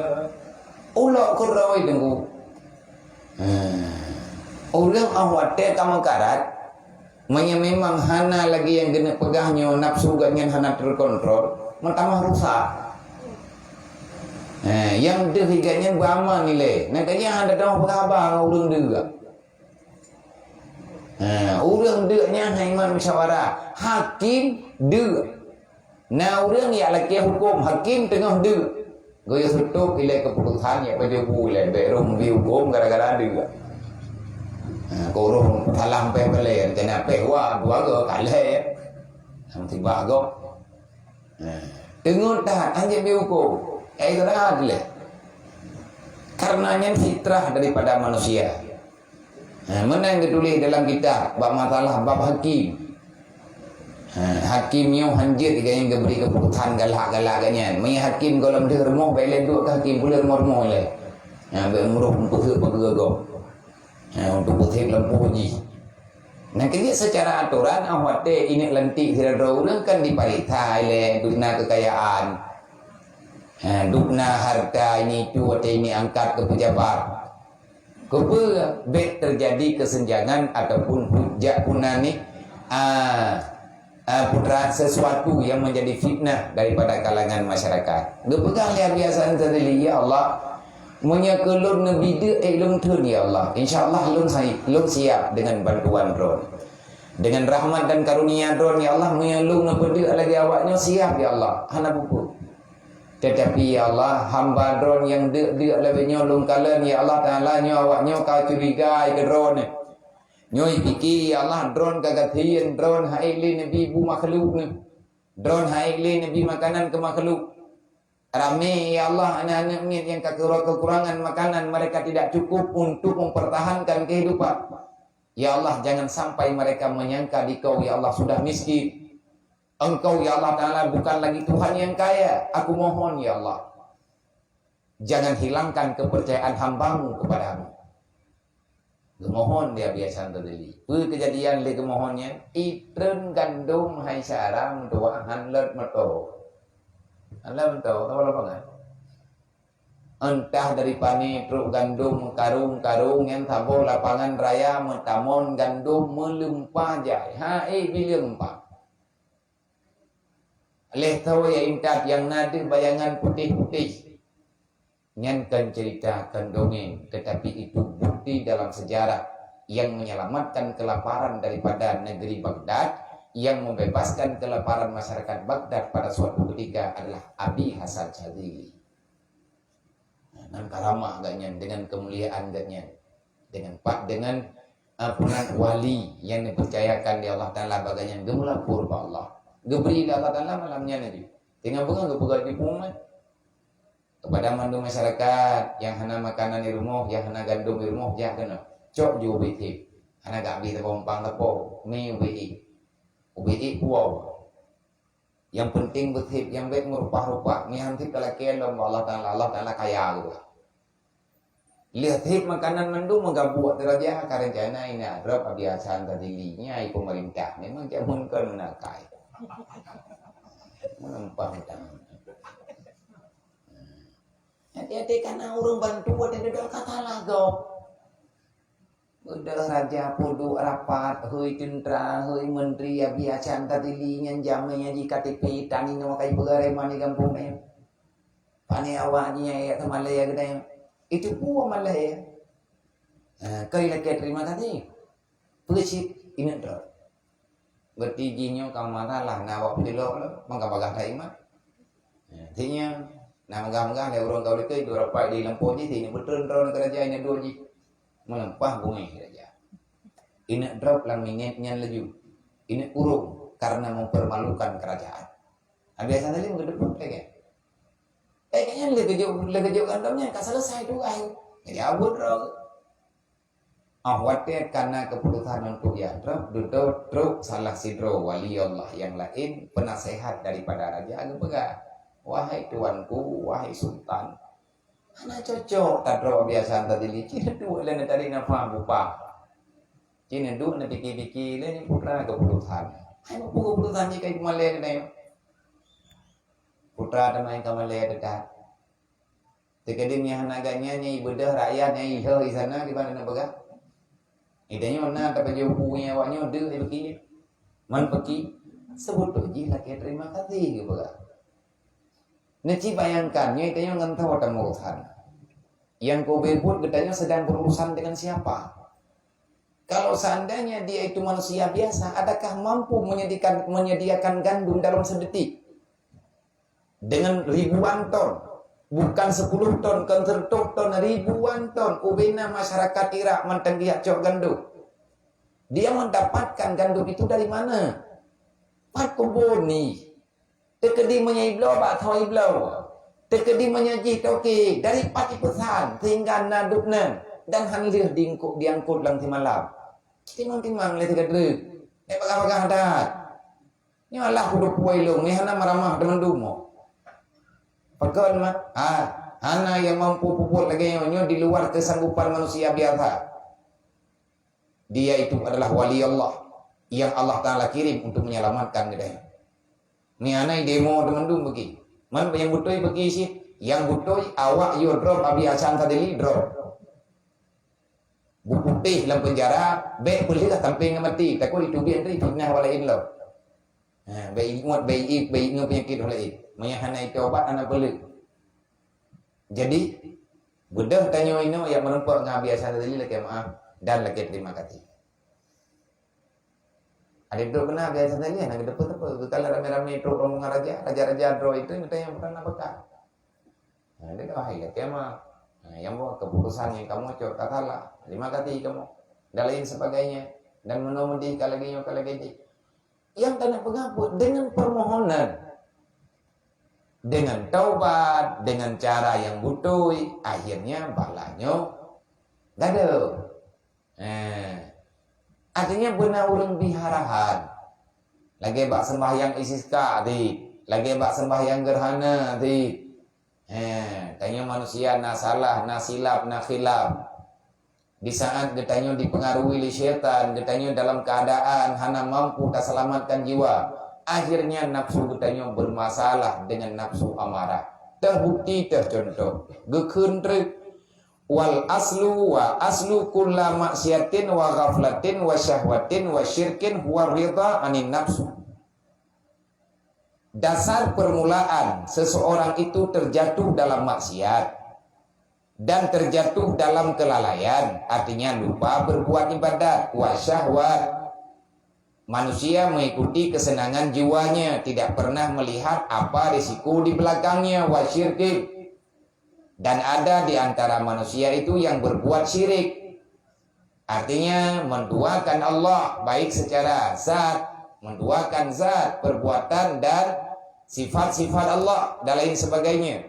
ulok keudroe teungku. Nah, ureuëng ah watée ka meukarat, meunyoe memang hana lagée nyang geuneuk peugah nyoe, nafsu gobnyan hana teukontrol, meutamah rusak. Nah, nyang deuh gobnyan beuaman ilée. Nah, gobnyan hana teupeugah haba ngon ureuëng deuk. Nah, ureuëng deuk nyan hana iman musyawarah. Hakim deuk. Na ureuëng jak lakée huköm, hakim teungoh deuk. Geuyue seutôb ilée keuputosan, jak pajoh bu ilée, bék roh meubi huköm gara-gara deuk. Nah, keu roh salah mpéh balée, keunan péh wa, dua goe kalhée. Nyang sibah goe. Nah, teungoh that, han jeuet bi huköm. Eh, istirahat lé. Karena nyan fitrah daripada manusia. Ha, meunan geutuléh dalam kitab bak masalah bab hakim. Ha, hakim nyoe hanjeuet gobnyan geubri keuputosan galak-galak gobnyan. Meunyoe hakim gohlom deuh rumoh, bèk lé duek keu hakim, puléh rumoh-rumoh lé. Ha, bèk meurôh peugeuh-peugeuh gob. Ha, untuk peuthèe lampôh jih. Nah, keuneuk seucara atoran, ah, watèe ineuk lantik sidroe ureueng kan dipareksa lé dum na keukayaan. Ha, dum na harta ini itu watèe ini angkat keu pejabat. Keupeue bèk teujadi keusenjangan ataupun hujat pun na ni, ah, ah, putra sesuatu yang menjadi fitnah daripada kalangan masyarakat. Geupeugah lé Abi Hasan Sadili, "Ya Allah, meunyoe keu lôn neubi deuk ék lôn theun, ya Allah, insya Allah lôn sai-, lôn siap dengan bantuan Droen. Dengan rahmat dan karunia Droen, ya Allah, meunyoe lôn neupeudeuk lagèe awak nyoe siap, ya Allah, hana peue-peue." Teutapi, ya Allah, hamba Droen nyang deuk-deuk lagèe nyoe lôn kalon, ya Allah Taala, nyoe awak nyoe ka curiga keu Droen. Nyoe jipike, ya Allah, Droen ka gasien, Droen han ék lé neubi bu makhluk nyoe. Droen han ék lé neubi makanan keu makhluk. Ramé, ya Allah, aneuk-aneuk miet nyang ka keura-, kekurangan makanan, mereka tidak cukup untuk mempertahankan kehidupan. Ya Allah, jangan sampai mereka menyangka di Kau, ya Allah, sudah miskin. Engkau, ya Allah Taala, bukan lagi Tuhan yang kaya. Aku mohon, ya Allah, jangan hilangkan kepercayaan hamba-Mu kepada-Mu. Geumohon lé Abi Hasan Sadili. Peue keujadian lé geumohon nyan? Itreun gandom hai syara meutuwah han lôt meuto. Han lôt meuto, saboh lapangan. Entah dari pané trok gandom meukarong-karong nyan saboh lapangan raya meutamon gandom meulimpah jai. Hai bileung empat. Lheuh tho ya intat nyang na deuh bayangan putéh-putéh. Nyan kon cerita, kon dongeng, tetapi itu bukti dalam sejarah yang menyelamatkan kelaparan daripada negeri Baghdad, yang membebaskan kelaparan masyarakat Baghdad pada suatu ketika adalah Abi Hasan Syadzili. Nah, nan karamah gobnyan, dengan kemuliaan gobnyan, dengan pat, dengan, ah, punan wali yang dipercayakan di Allah Taala bak gobnyan, geumeulapor bak Allah. Geubri lé Allah Taala malam nyan laju. Teungoh beungoh geupeugah di pengumuman. Kepada mandum masyarakat nyang hana makanan di rumoh, nyang hana gandom di rumoh, jak keunoe. Cok ju ubit thép. Hana gak abéh saboh umpang lapo, mi ubit ék. Ubit ék puwoe. Nyang penting beuthép, nyang bèk meurupah-rupah. Mi han thép talakèe lom bak Allah Taala, Allah Taala kaya geuh. Lheuh thép makanan mandum meugabuek teuraja, ka rencana ineuk drob Abi Hasan Sadili nyan, ai peumeurintah. Memang jameun kon meunakai. Meuleumpah utang. Até-até kana ureueng bantu watèe dudoe ka salah gob. Udah raja peuduek rapat, hôi teuntra, hôi menteri, Abi Hasan Sadili nyan jamé nyan jih K T P tani nyoe kai peugah reman di gampông nyoe. Pane awak nyan ya teuma lé ya geutanyoe. Itu pun malah ya. Ha, kai lakèe terima kasih. Peue cit ineuk droe. Berarti jih nyoe ka masalah na awak peutilok lom, maka bagah that iman. Ya, artinya, na megah-megah lé ureueng ka ulèe keu dua rapat di lampôh jih, ineuk beutreun droe keuraja ineuk duek jih. Meuleumpah bungéh keuraja. Ineuk drob lam minét nyan laju. Ineuk urông karena mempermalukan kerajaan. Nah, biasa tadi meugeudeupeuk lagèe. Eh, kayaknya lé keujok, lé keujok gandom nyan ka selesai tugas. Jadi abot droe. Oh, watèe kana keuputusan untuk ya trok, dudoe trok salah sidroe wali Allah nyang laén, penasehat daripada raja geupeugah, "Wahai tuanku, wahai sultan, hana cocok tadroe Abi Hasan Sadili, ci neuduek lé neutarék nafah bupah. Ci neuduek neupike-pike lé nyoe putra keuputusan. Hai mupeue keuputusan jih kai peumalèe keunoe?" Putra teuma nyang ka malèe teuka. Teukeudi nyan hana gobnyan nyang ibeudôh rakyat nyang ihoh di sana di mana na peugah. Geutanyoe na tapajoh bu nyang awak nyoe deuh di peuki. Man peuki, seubeutôi jih lakèe terima kasih geupeugah. Neuci bayangkan, nyoe geutanyoe ngon toh tameurusan. Nyang keu ubé buet geutanyoe sedang berurusan dengan siapa? Kalau seandainya dia itu manusia biasa, adakah mampu menyediakan, menyediakan gandum dalam sedetik? Dengan ribuan ton, bukan sepuluh ton, kon seratus ton, ribuan ton, ubena masyarakat Irak mantong geujak cok gandum. Dia mendapatkan gandum itu dari mana? Pat kubuni. Teukeudi meunyoe ibloe bak tho ibloe. Teukeudi meunyoe jih toke dari pat ipeusan sehingga na dubnan dan han lheueh diangkut, diangkut lam simalam. Timang-timang lé teuka dreuek. Lé bagah-bagah that. Nyoe lah kudu puwoe lôn, nyoe hana meuramah teumandum. Pakon ma? Ha, hana nyang mampu peubuet lagée nyoe, nyoe di luar kesanggupan manusia biasa. Dia itu adalah wali Allah yang Allah Taala kirim untuk menyelamatkan geutanyoe. Ni hana demo teumandum bagi. Man nyang beutôi bagi sih, nyang beutôi awak yo drop Abi Hasan Sadili drop. Beuputéh lam penjara, bék peuleueh sampai ngon maté. Takot itu biet tadi fitnah awak laén lom. Ha, bék ingat, bék i-, bék ingat penyakit awak laén. Meunyo hana itu obat, hana peuleueh. Jadi, beudôh tanyoe inoe nyang meureumpok ngon Abi Hasan Sadili lakée meu'ah dan lakée terima kasih. Ada duduk kena Abi Hasan Sadili, hana geuteupeue-teupeue. Geukala ramé-ramé trok rombongan raja, raja-raja droe itu nyang tanyong bukan na peugah. Nah, dia dah hai lakée meu'ah. Nah, nyang buat keputusan nyang kamoe cok ka salah. Terima kasih kamoe. Dan lain sebagainya. Dan meunoe meudeh ka lagée nyoe ka lagée jih. Nyang tanyoe peugah buet dengan permohonan. Dengan taubat, dengan cara nyang beutôi, akhirnya bala nyoe gadoh. Eh. Artinya beuna ureuëng biharahan. Lagée bak sembahyang istisqa tadi, lagée bak sembahyang gerhana tadi. Eh, tanyoe manusia na salah, na silap, na khilaf. Di saat geutanyoe dipengaruhi lé syaitan, geutanyoe dalam keadaan hana mampu taselamatkan jiwa, akhirnya nafsu geutanyoe bermasalah dengan nafsu amarah. Teubukti teuh contoh, geukheun treuk, "Wal aslu wa aslu kulla maksiatin wa ghaflatin wa syahwatin wa syirkin huwa ridha anin nafsu." Dasar permulaan seseorang itu terjatuh dalam maksiat dan terjatuh dalam kelalaian, artinya lupa berbuat ibadat, wa syahwat. Manusia mengikuti kesenangan jiwanya, tidak pernah melihat apa risiko di belakangnya, wa syirkin. Dan ada di antara manusia itu yang berbuat syirik. Artinya, menduakan Allah, baik secara zat, menduakan zat, perbuatan, dan sifat-sifat Allah, dan lain sebagainya.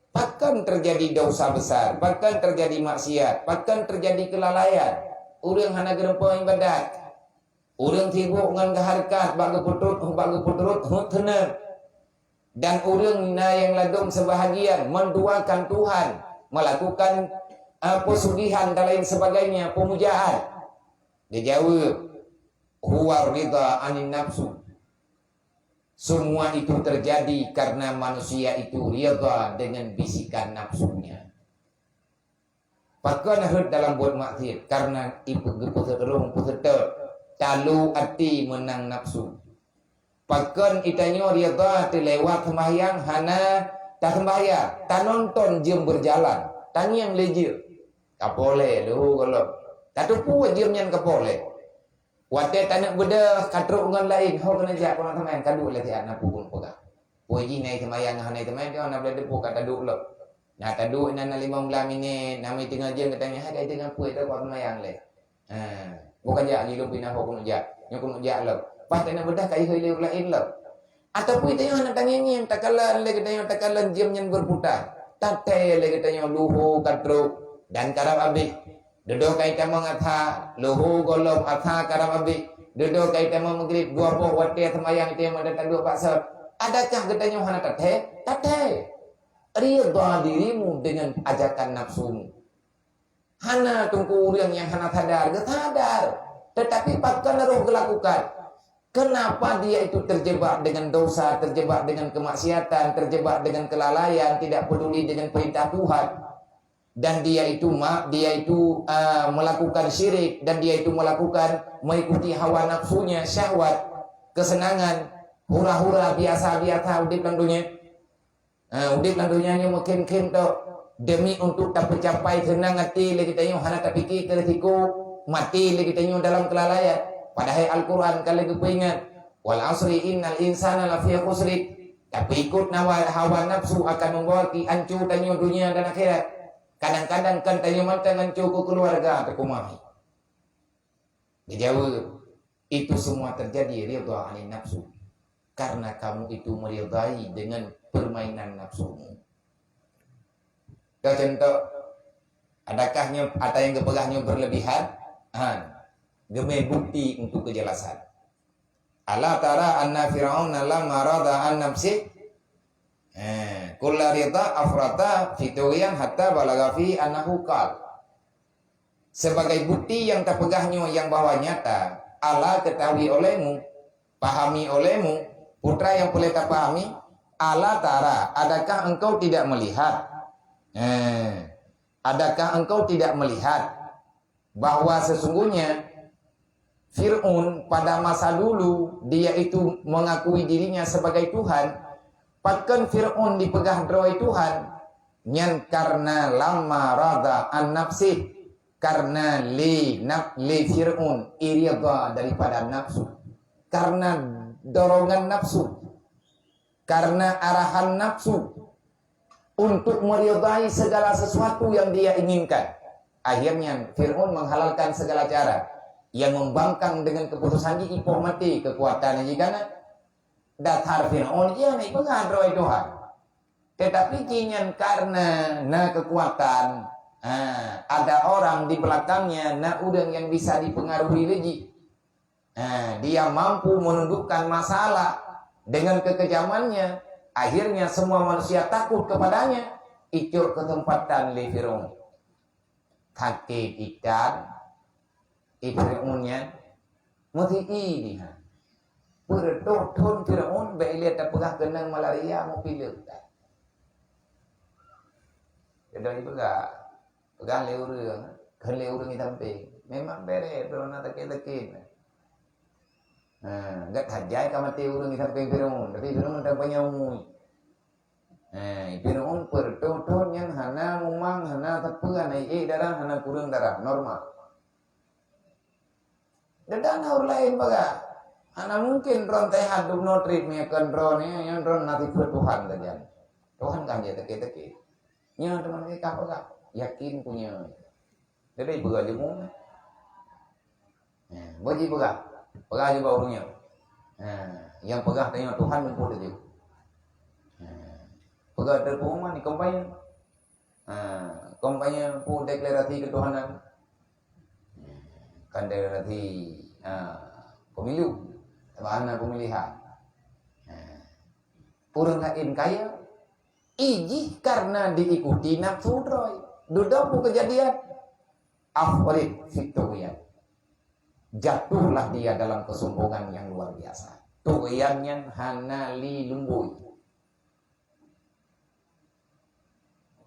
Pakon terjadi dosa besar, pakon terjadi maksiat, pakon terjadi kelalaian. Ureuëng hana geureumpok ibadat. Ureuëng sibuk ngon geuhareukat bak geupeutrot, bak geupeutrot hut teuneueng. Dan ureuëng na nyang ladôm seubahagian menduakan Tuhan, melakukan, eh, pesugihan dan lain sebagainya, pemujaan. Dijaweueb, "Huwa ridha anin nafsu." Semua itu terjadi karena manusia itu ridha dengan bisikan nafsunya. Pakon rhot dalam buet maksiat? Karena ipe-, geupeuseurueng peuseutôt, talu até meunang nafsu. Pakon itanyoe ridha teulewat seumahyang hana taseumbahyang, tanonton jeuem beujalan, tangieng lé jeuem. Kapoleh leuhô gohlom. Tateupeue jeuem nyan kapoleh. Watée taneuk beudôh ka trok ngon laén, ho keuneuk jak keuneuk seumayang, ka duek lé siat na peue keuneuk peugah. Peue jih na seumayang hana seumayang, hana boleh teupeue ka taduek lom. Na taduek inan na limong blaih minét, na meuteungoh jeuem geutanyoe hai ka teungoh peue teuh keuneuk seumayang lé. Ha, bukon jak jih lom pinah ho keuneuk jak. Nyoe keuneuk jak lom. Pas taneuk beudôh ka ihôi lé ureueng laén lom. Ataupun geutanyoe hana tangieng-ngieng, takalon lé geutanyoe, takalon jeuem nyan berputar. Tathée lé geutanyoe leuhô ka trok dan karab abéh. Dudoe ka itamong asa, leuhô gohlom asa karab abéh. Dudoe ka itamong meugrib, dua boh watée seumayang itamong dan taduek bak sot. Adakah geutanyoe hana tathée? Tathée. Ridha dirimu dengan ajakan nafsumu. Hana teungku ureuëng nyang hana sadar, geusadar. Tetapi pakon roh geulakukan. Kenapa dia itu terjebak dengan dosa, terjebak dengan kemaksiatan, terjebak dengan kelalaian, tidak peduli dengan perintah Tuhan? Dan dia itu ma-, dia itu, ah, melakukan syirik, dan dia itu melakukan mengikuti hawa nafsunya, syahwat, kesenangan, hura-hura, biasa-biasa udép lam dunia. Ha, udép lam donya nyoe meukhém-khém tok demi untuk tapeucapai seunang até lé geutanyoe hana tapike keu risiko maté lé geutanyoe dalam keulalaian. Padahai Al-Quran ka lheueh geupeuingat, "Wal asri innal insana lafi khusri." Tapeuikot nawa hawa nafsu akan membawa ki anco tanyoe dunia dan akhirat. Kadang-kadang kan tanyoe mantong anco keu keuluwarga teukumai. Dijaweueb, "Itu semua terjadi ridha anin nafsu, karena kamu itu meridai dengan permainan nafsumu." Keu contoh, adakah nyoe ata nyang geupeugah nyoe berlebihan? Han. Geumé bukti untuk keujelasan. "Ala tara anna Fir'auna lamma radha an nafsi, eh, kulla ridha afrata fi tughyan hatta balagha fi annahu qal." Sebagai bukti nyang tapeugah nyoe nyang bahwa nyata, ala ketahui olehmu, pahami olehmu, putra nyang peureulée tapahami, ala tara, adakah engkau tidak melihat? Eh, adakah engkau tidak melihat bahwa sesungguhnya Fir'aun pada masa dulu, dia itu mengakui dirinya sebagai Tuhan. Pakon Fir'aun dipeugah droe Tuhan? Nyan karena lamma radha an nafsih, karena lé naf-, lé Fir'aun iridha daripada nafsu, karena dorongan nafsu, karena arahan nafsu untuk meridai segala sesuatu yang dia inginkan. Akhirnya Fir'aun menghalalkan segala cara yang membangkang dengan keputusan jih ipoh maté kekuatan jih kana. Dasar Fir'aun ia naik peugah droe Tuhan. Tetapi jih nyan karena na kekuatan, ha, ada orang di belakangnya, na ureuëng yang bisa dipengaruhi lé jih. Ha, dia mampu menundukkan masalah dengan kekejamannya. Akhirnya semua manusia takut kepadanya. Icok kesempatan lé Fir'aun. Sakét ikan, i Fir'aun nyan, meusi i nyan. Peureutôh thon Fir'aun bék ilée tapeugah keunong malaria meupileuk that. Keudong ipeugah, peugah lé ureuëng, kheun lé ureuëng di sampéng. Memang beret droe na sakét-sakét. Ha, gét hajai ka maté ureuëng di sampéng Fir'aun, tapi Fir'aun tapeunyaui. Eh, Fir'aun peureutôh thon nyan hana mumang, hana sapeue, hana iék darah, hana kureueng darah, normal. Dedan ureuëng laén bagah. Hana mungkin droe sehat dum noe treb meunyoe kon droe nyan, nyan droe na sifeuet Tuhan sajan. Tuhan kan jeuet teuke-teuke. Nyan teuma kah bagah. Yakin punya. Jadi peugah jeumu. Ha, boh jipeugah. Peugah jih bak ureuëng nyan. Ha, nyang peugah tanyoe Tuhan muphom teuh. Ha, peugah teupeue di kampanye. Ha, kampanye peue deklarasi ketuhanan. Kan deklarasi, ha, pemilu. Bahana pemilihan. Ha. Ureuëng laén kaya, ijih karena diikuti nafsu droe. Dudoe peue keujadian? Afrit fit tughyan. Jatuhlah dia dalam kesombongan yang luar biasa. Tughyan nyan hana li lumboi.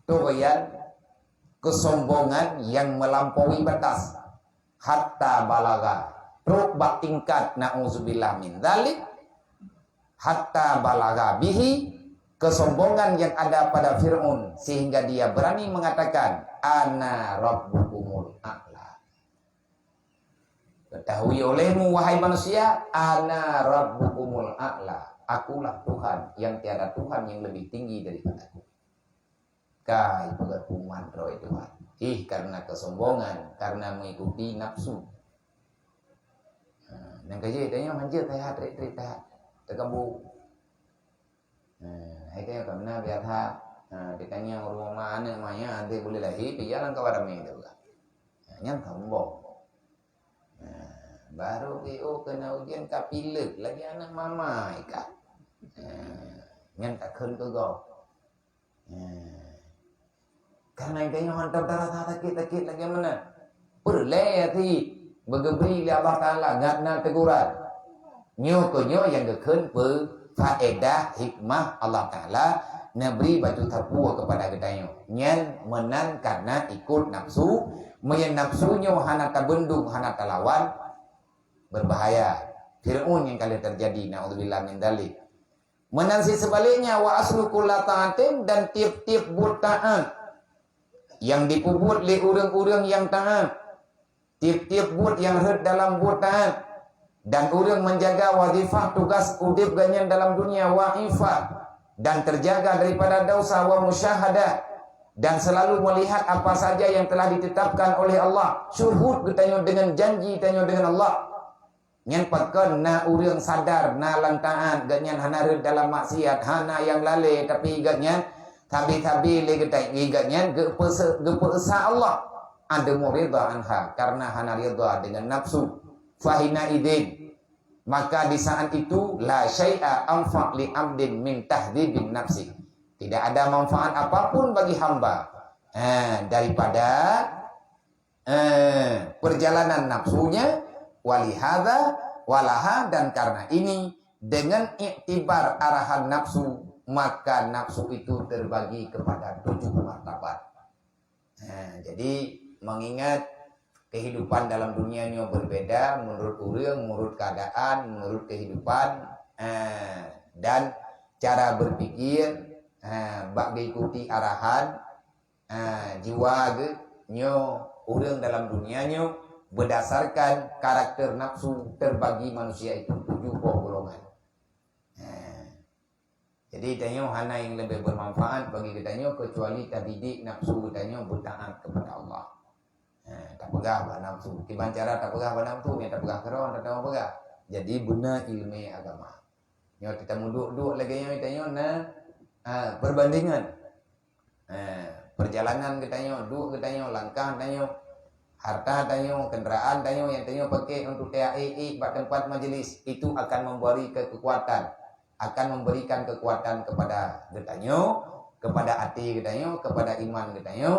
Tughyan, kesombongan yang melampaui batas. Hatta balagha, trok bak tingkat na'udzubillah min dzalik. Hatta balagha bihi, kesombongan yang ada pada Fir'aun sehingga dia berani mengatakan, "Ana rabbukumul a'la." Ketahui olehmu, wahai manusia, "Ana rabbukumul a'la." Akulah Tuhan yang tiada Tuhan yang lebih tinggi daripadaku. Kai peugah puman droe Tuhan. Ih, karena kesombongan, karena mengikuti nafsu. Ha, nyang ka jeuet tanyoe hanjeuet that, treb-treb that. Teukabu. Ha, hai tanyoe ka meunan biasa. Ha, di tanyoe rumoh ma aneuk ma nyan, nanti boleh lahé, pih jalan ka wadamé teuka. Ha, nyan sombong. Ha, baru pih oh kena ujian ka pileuk, lagi aneuk mama ika. Ha, nyan ka kheun keu gob. Nah, karena geutanyoe hantom tarasa sakét-sakét lagée meunan. Peureulée cit beugeubri lé Allah Taala ngat na teguran. Nyoe keuh nyoe nyang geukheun peu faedah hikmah Allah Taala neubri baju sapeue keupada geutanyoe. Nyan meunan karena ikut nafsu, meunyoe nafsu nyoe hana tabeundong, hana talawan, berbahaya. Fir'aun nyang ka lheueh teujadi, naudzubillah min dzalik. Meunan cit seubaliknya, "Wa aslu kulla taatin," dan tieb-tieb buet taát nyang jipeubuet lé ureuëng-ureuëng nyang taát, tieb-tieb buet nyang rhot dalam buet taát, dan ureuëng menjaga wazifah tugas udeb geuhnyan dalam dunia, wa ifah, dan terjaga daripada dosa, wa musyahadah, dan selalu melihat apa saja yang telah ditetapkan oleh Allah, syuhud geutanyoe deungon janji tanyoe deungon Allah. Nyan pakon na ureuëng sadar na lam taát, geuhnyan hana rhot dalam maksiat, hana nyang lalée, tapi geuhnyan sabe-sabe lé geutanyoe geuhnyan geupeu-, geupeu-esa Allah. Adamu ridha anha, karena hana ridha deungon nafsu. Fahina idin, Maka di saat itu, la syai'a anfa' li 'abdin min tahdzibin nafsi. Tidak ada manfaat apapun bagi hamba, eh, daripada, eh, perjalanan nafsunya, walihada, walaha, dan karena ini, dengan iktibar arahan nafsu, maka nafsu itu terbagi kepada tujuh martabat. Nah, jadi mengingat kehidupan dalam dunia nyoe berbeda menurut ureuëng, menurut keadaan, menurut kehidupan, eh, dan cara berpikir, eh, bak mengikuti arahan, eh, jiwa geuh nyoe ureuëng dalam dunia nyoe berdasarkan karakter nafsu terbagi manusia itu tujuh boh golongan. Eh, Jadi tanyoe hana nyang leubeh bermanfaat bagi geutanyoe kecuali tadidik nafsu geutanyoe beutaat kepada Allah. Ha, tapeugah bak nafsu. Kiban cara tapeugah bak nafsu, nyang tapeugah keudroe, tapeugah. Jadi beuna ileumé agama. Nyoe teuka meuduek-duek lagée nyoe tanyoe na, ha, perbandingan. Ha, perjalanan geutanyoe, duek geutanyoe, langkah tanyoe, harta tanyoe, kendaraan tanyoe nyang tanyoe pakai untuk taék-ék bak tempat majlis, itu akan memberi kekuatan, akan memberikan kekuatan kepada geutanyoe, kepada até geutanyoe, kepada iman geutanyoe,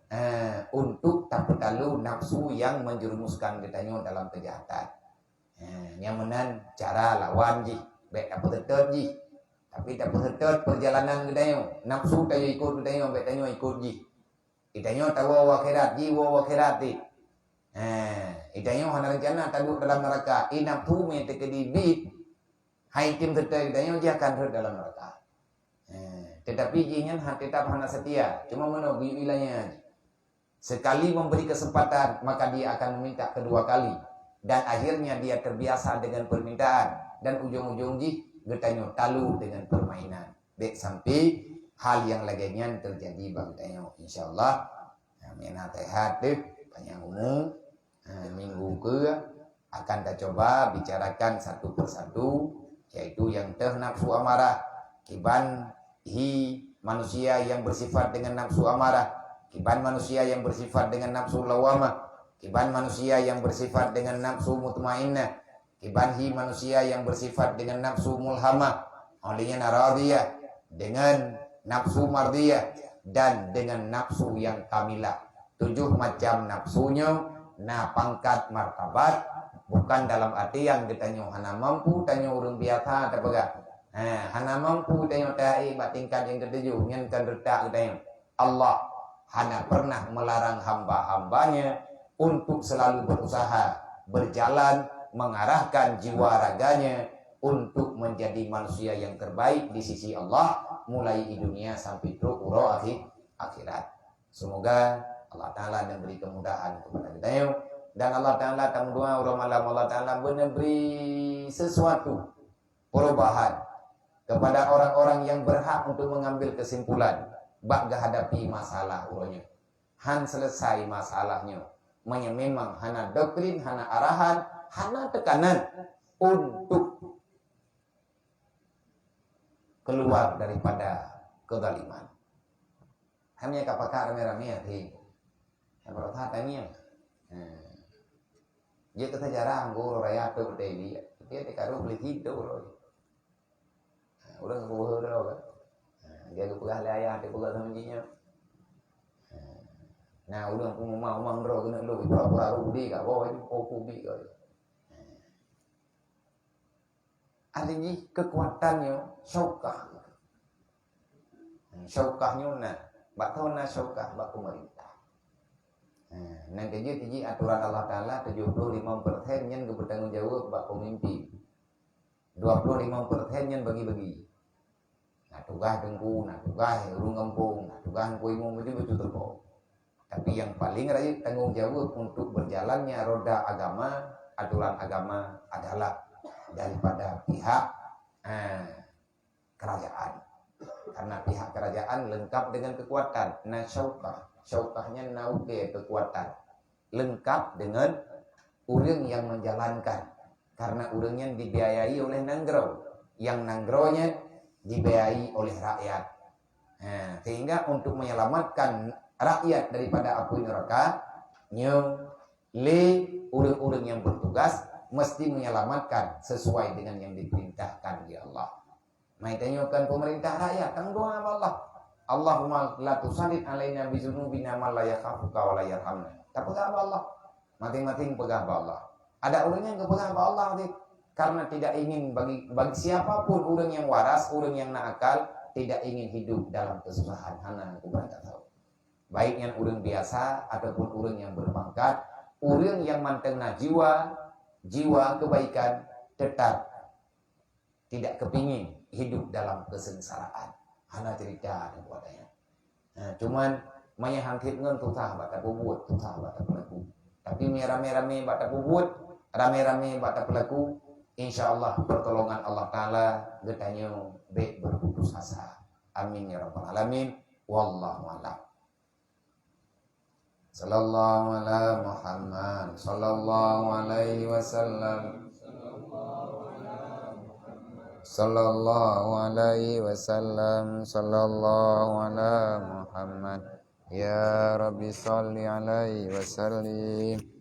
eh, untuk tapeutalu nafsu yang menjerumuskan geutanyoe dalam kejahatan. Eh, nyang meunan cara lawan jih, bék tapeuseutôt jih. Tapi tapeuseutôt perjalanan geutanyoe, nafsu tanyoe ikot geutanyoe, bék tanyoe ikot jih. Geutanyoe tawoe u akhirat, jih woe u akhirat cit. Eh, geutanyoe hana rencana taduek dalam neuraka. I nafsu mé teukeudi biet, hai tem seutôt geutanyoe, jih akan rhot dalam neuraka. Eh, tetapi jih nyan ha-, tetap hana setia. Cuma meunoe geuyue iéleumé jih. Sekali memberi kesempatan, maka dia akan meminta kedua kali. Dan akhirnya dia terbiasa dengan permintaan. Dan ujung-ujung jih, geutanyoe talu dengan permainan. Bék sampai hal nyang lagée nyan teujadi bak geutanyoe, insya Allah. Nah, meunan naseuhat deh, panyang umu. Nah, minggu keue akan tacoba bicarakan satu persatu, yaitu nyang teuh nafsu amarah, kiban hi manusia yang bersifat dengan nafsu amarah, kiban manusia yang bersifat dengan nafsu lawamah, kiban manusia yang bersifat dengan nafsu mutmainnah, kiban hi manusia yang bersifat dengan nafsu mulhamah, olehnya radiyah, dengan nafsu mardiyah, dan dengan nafsu yang kamilah. Tujuh macam nafsu nyoe na pangkat martabat, bukan dalam artian geutanyoe hana mampu, tanyoe ureuëng biasa tapeugah. Ha, hana mampu tanyoe taék bak tingkat nyang keutujoh, nyan kan reutak geutanyoe. Allah hana pernah melarang hamba-hamba-Nya untuk selalu berusaha, berjalan, mengarahkan jiwa raganya untuk menjadi manusia yang terbaik di sisi Allah, mulai di dunia sampai trok uroe akhir, akhirat. Semoga Allah Ta'ala memberi kemudahan kepada kita, ya. Dan Allah Ta'ala, tameudoa uroe malam, Allah Ta'ala memberi sesuatu perubahan kepada orang-orang yang berhak untuk mengambil kesimpulan bak geuhadapi masalah uroe nyoe. Han selesai masalah nyoe, meunyoe memang hana doktrin, hana arahan, hana tekanan untuk keluar daripada kezaliman. Hanya ka pakat ramé-ramé, hati. Yang berusaha tanya. Hmm. Jeuet keu seujarah, Guru Raya tu beutôi dia. Dia dikaru beli tidur. Ha, ureuëng geupeubeuhe droe kan. Ha, dia geupeugah lé ayah, dia peugah sama jih nyoe. Ha. Nah, ureuëng peumuma-uma droe keuneuk lôn, pura-pura rudi ka, boh, oh, kubi ka. Ha. Artinya kekuatan nyoe syaukah. Hmm, syaukah nyoe na. Bak thon na syaukah bak pemerintah. Hmm, nyang keujeuet jih aturan Allah Ta'ala tujuh puluh lima persen nyan geupeutanggung jaweueb bak pemimpin. Dua puluh lima persen nyan bagi-bagi. Na tugaih teungku, na tugaih ureuëng gampông, na tugaih teungku imum, betul-betul teungku. Tapi yang paling rayeuk tanggung jawab untuk berjalannya roda agama, aturan agama adalah daripada pihak, eh, kerajaan. Karena pihak kerajaan lengkap dengan kekuatan. Na syaukah, syaukahnya na ukée kekuatan. Lengkap dengan ureuëng yang menjalankan. Karena ureuëng nyan dibiayai oleh nanggroe. Yang nanggroe nyan dibiayai oleh rakyat. Ha, sehingga untuk menyelamatkan rakyat daripada apui neraka, nyoe lé ureuëng-ureuëng yang bertugas mesti menyelamatkan sesuai dengan yang diperintahkan oleh Allah. Mai tanyoe kan pemerintah rakyat, tang doa bak Allah. Allahumma la tusallit alaina bi dzunubina man la yakhafuka wa la yarhamna. Tapeugah bak Allah. Mating-mating peugah bak Allah. Ada ureuëng nyang geupeugah bak Allah tadi karena tidak ingin bagi, bagi siapa pun ureuëng nyang waras, ureuëng nyang na akal, tidak ingin hidup dalam kesusahan. Hana kubantahan. Baik nyan ureuëng biasa ataupun ureuëng nyang berpangkat, ureuëng nyang mantong na jiwa, jiwa kebaikan, tetap tidak kepingin hidup dalam kesengsaraan. Hana cerita ada buat ayat. Ha, cuman maya hantit ngon susah bak tapubuet, susah bak tapelaku. Tapi mi ramé-ramé bak tapubuet, ramé-ramé bak tapelaku, insya Allah pertolongan Allah Taala geutanyoe bek berputus asa. Amin ya rabbal alamin. Wallahu a'lam. Sallallahu ala Muhammad, sallallahu alaihi wasallam. Sallallahu alaihi wasallam, sallallahu ala Muhammad. Ya Rabbi salli alaihi wasallim.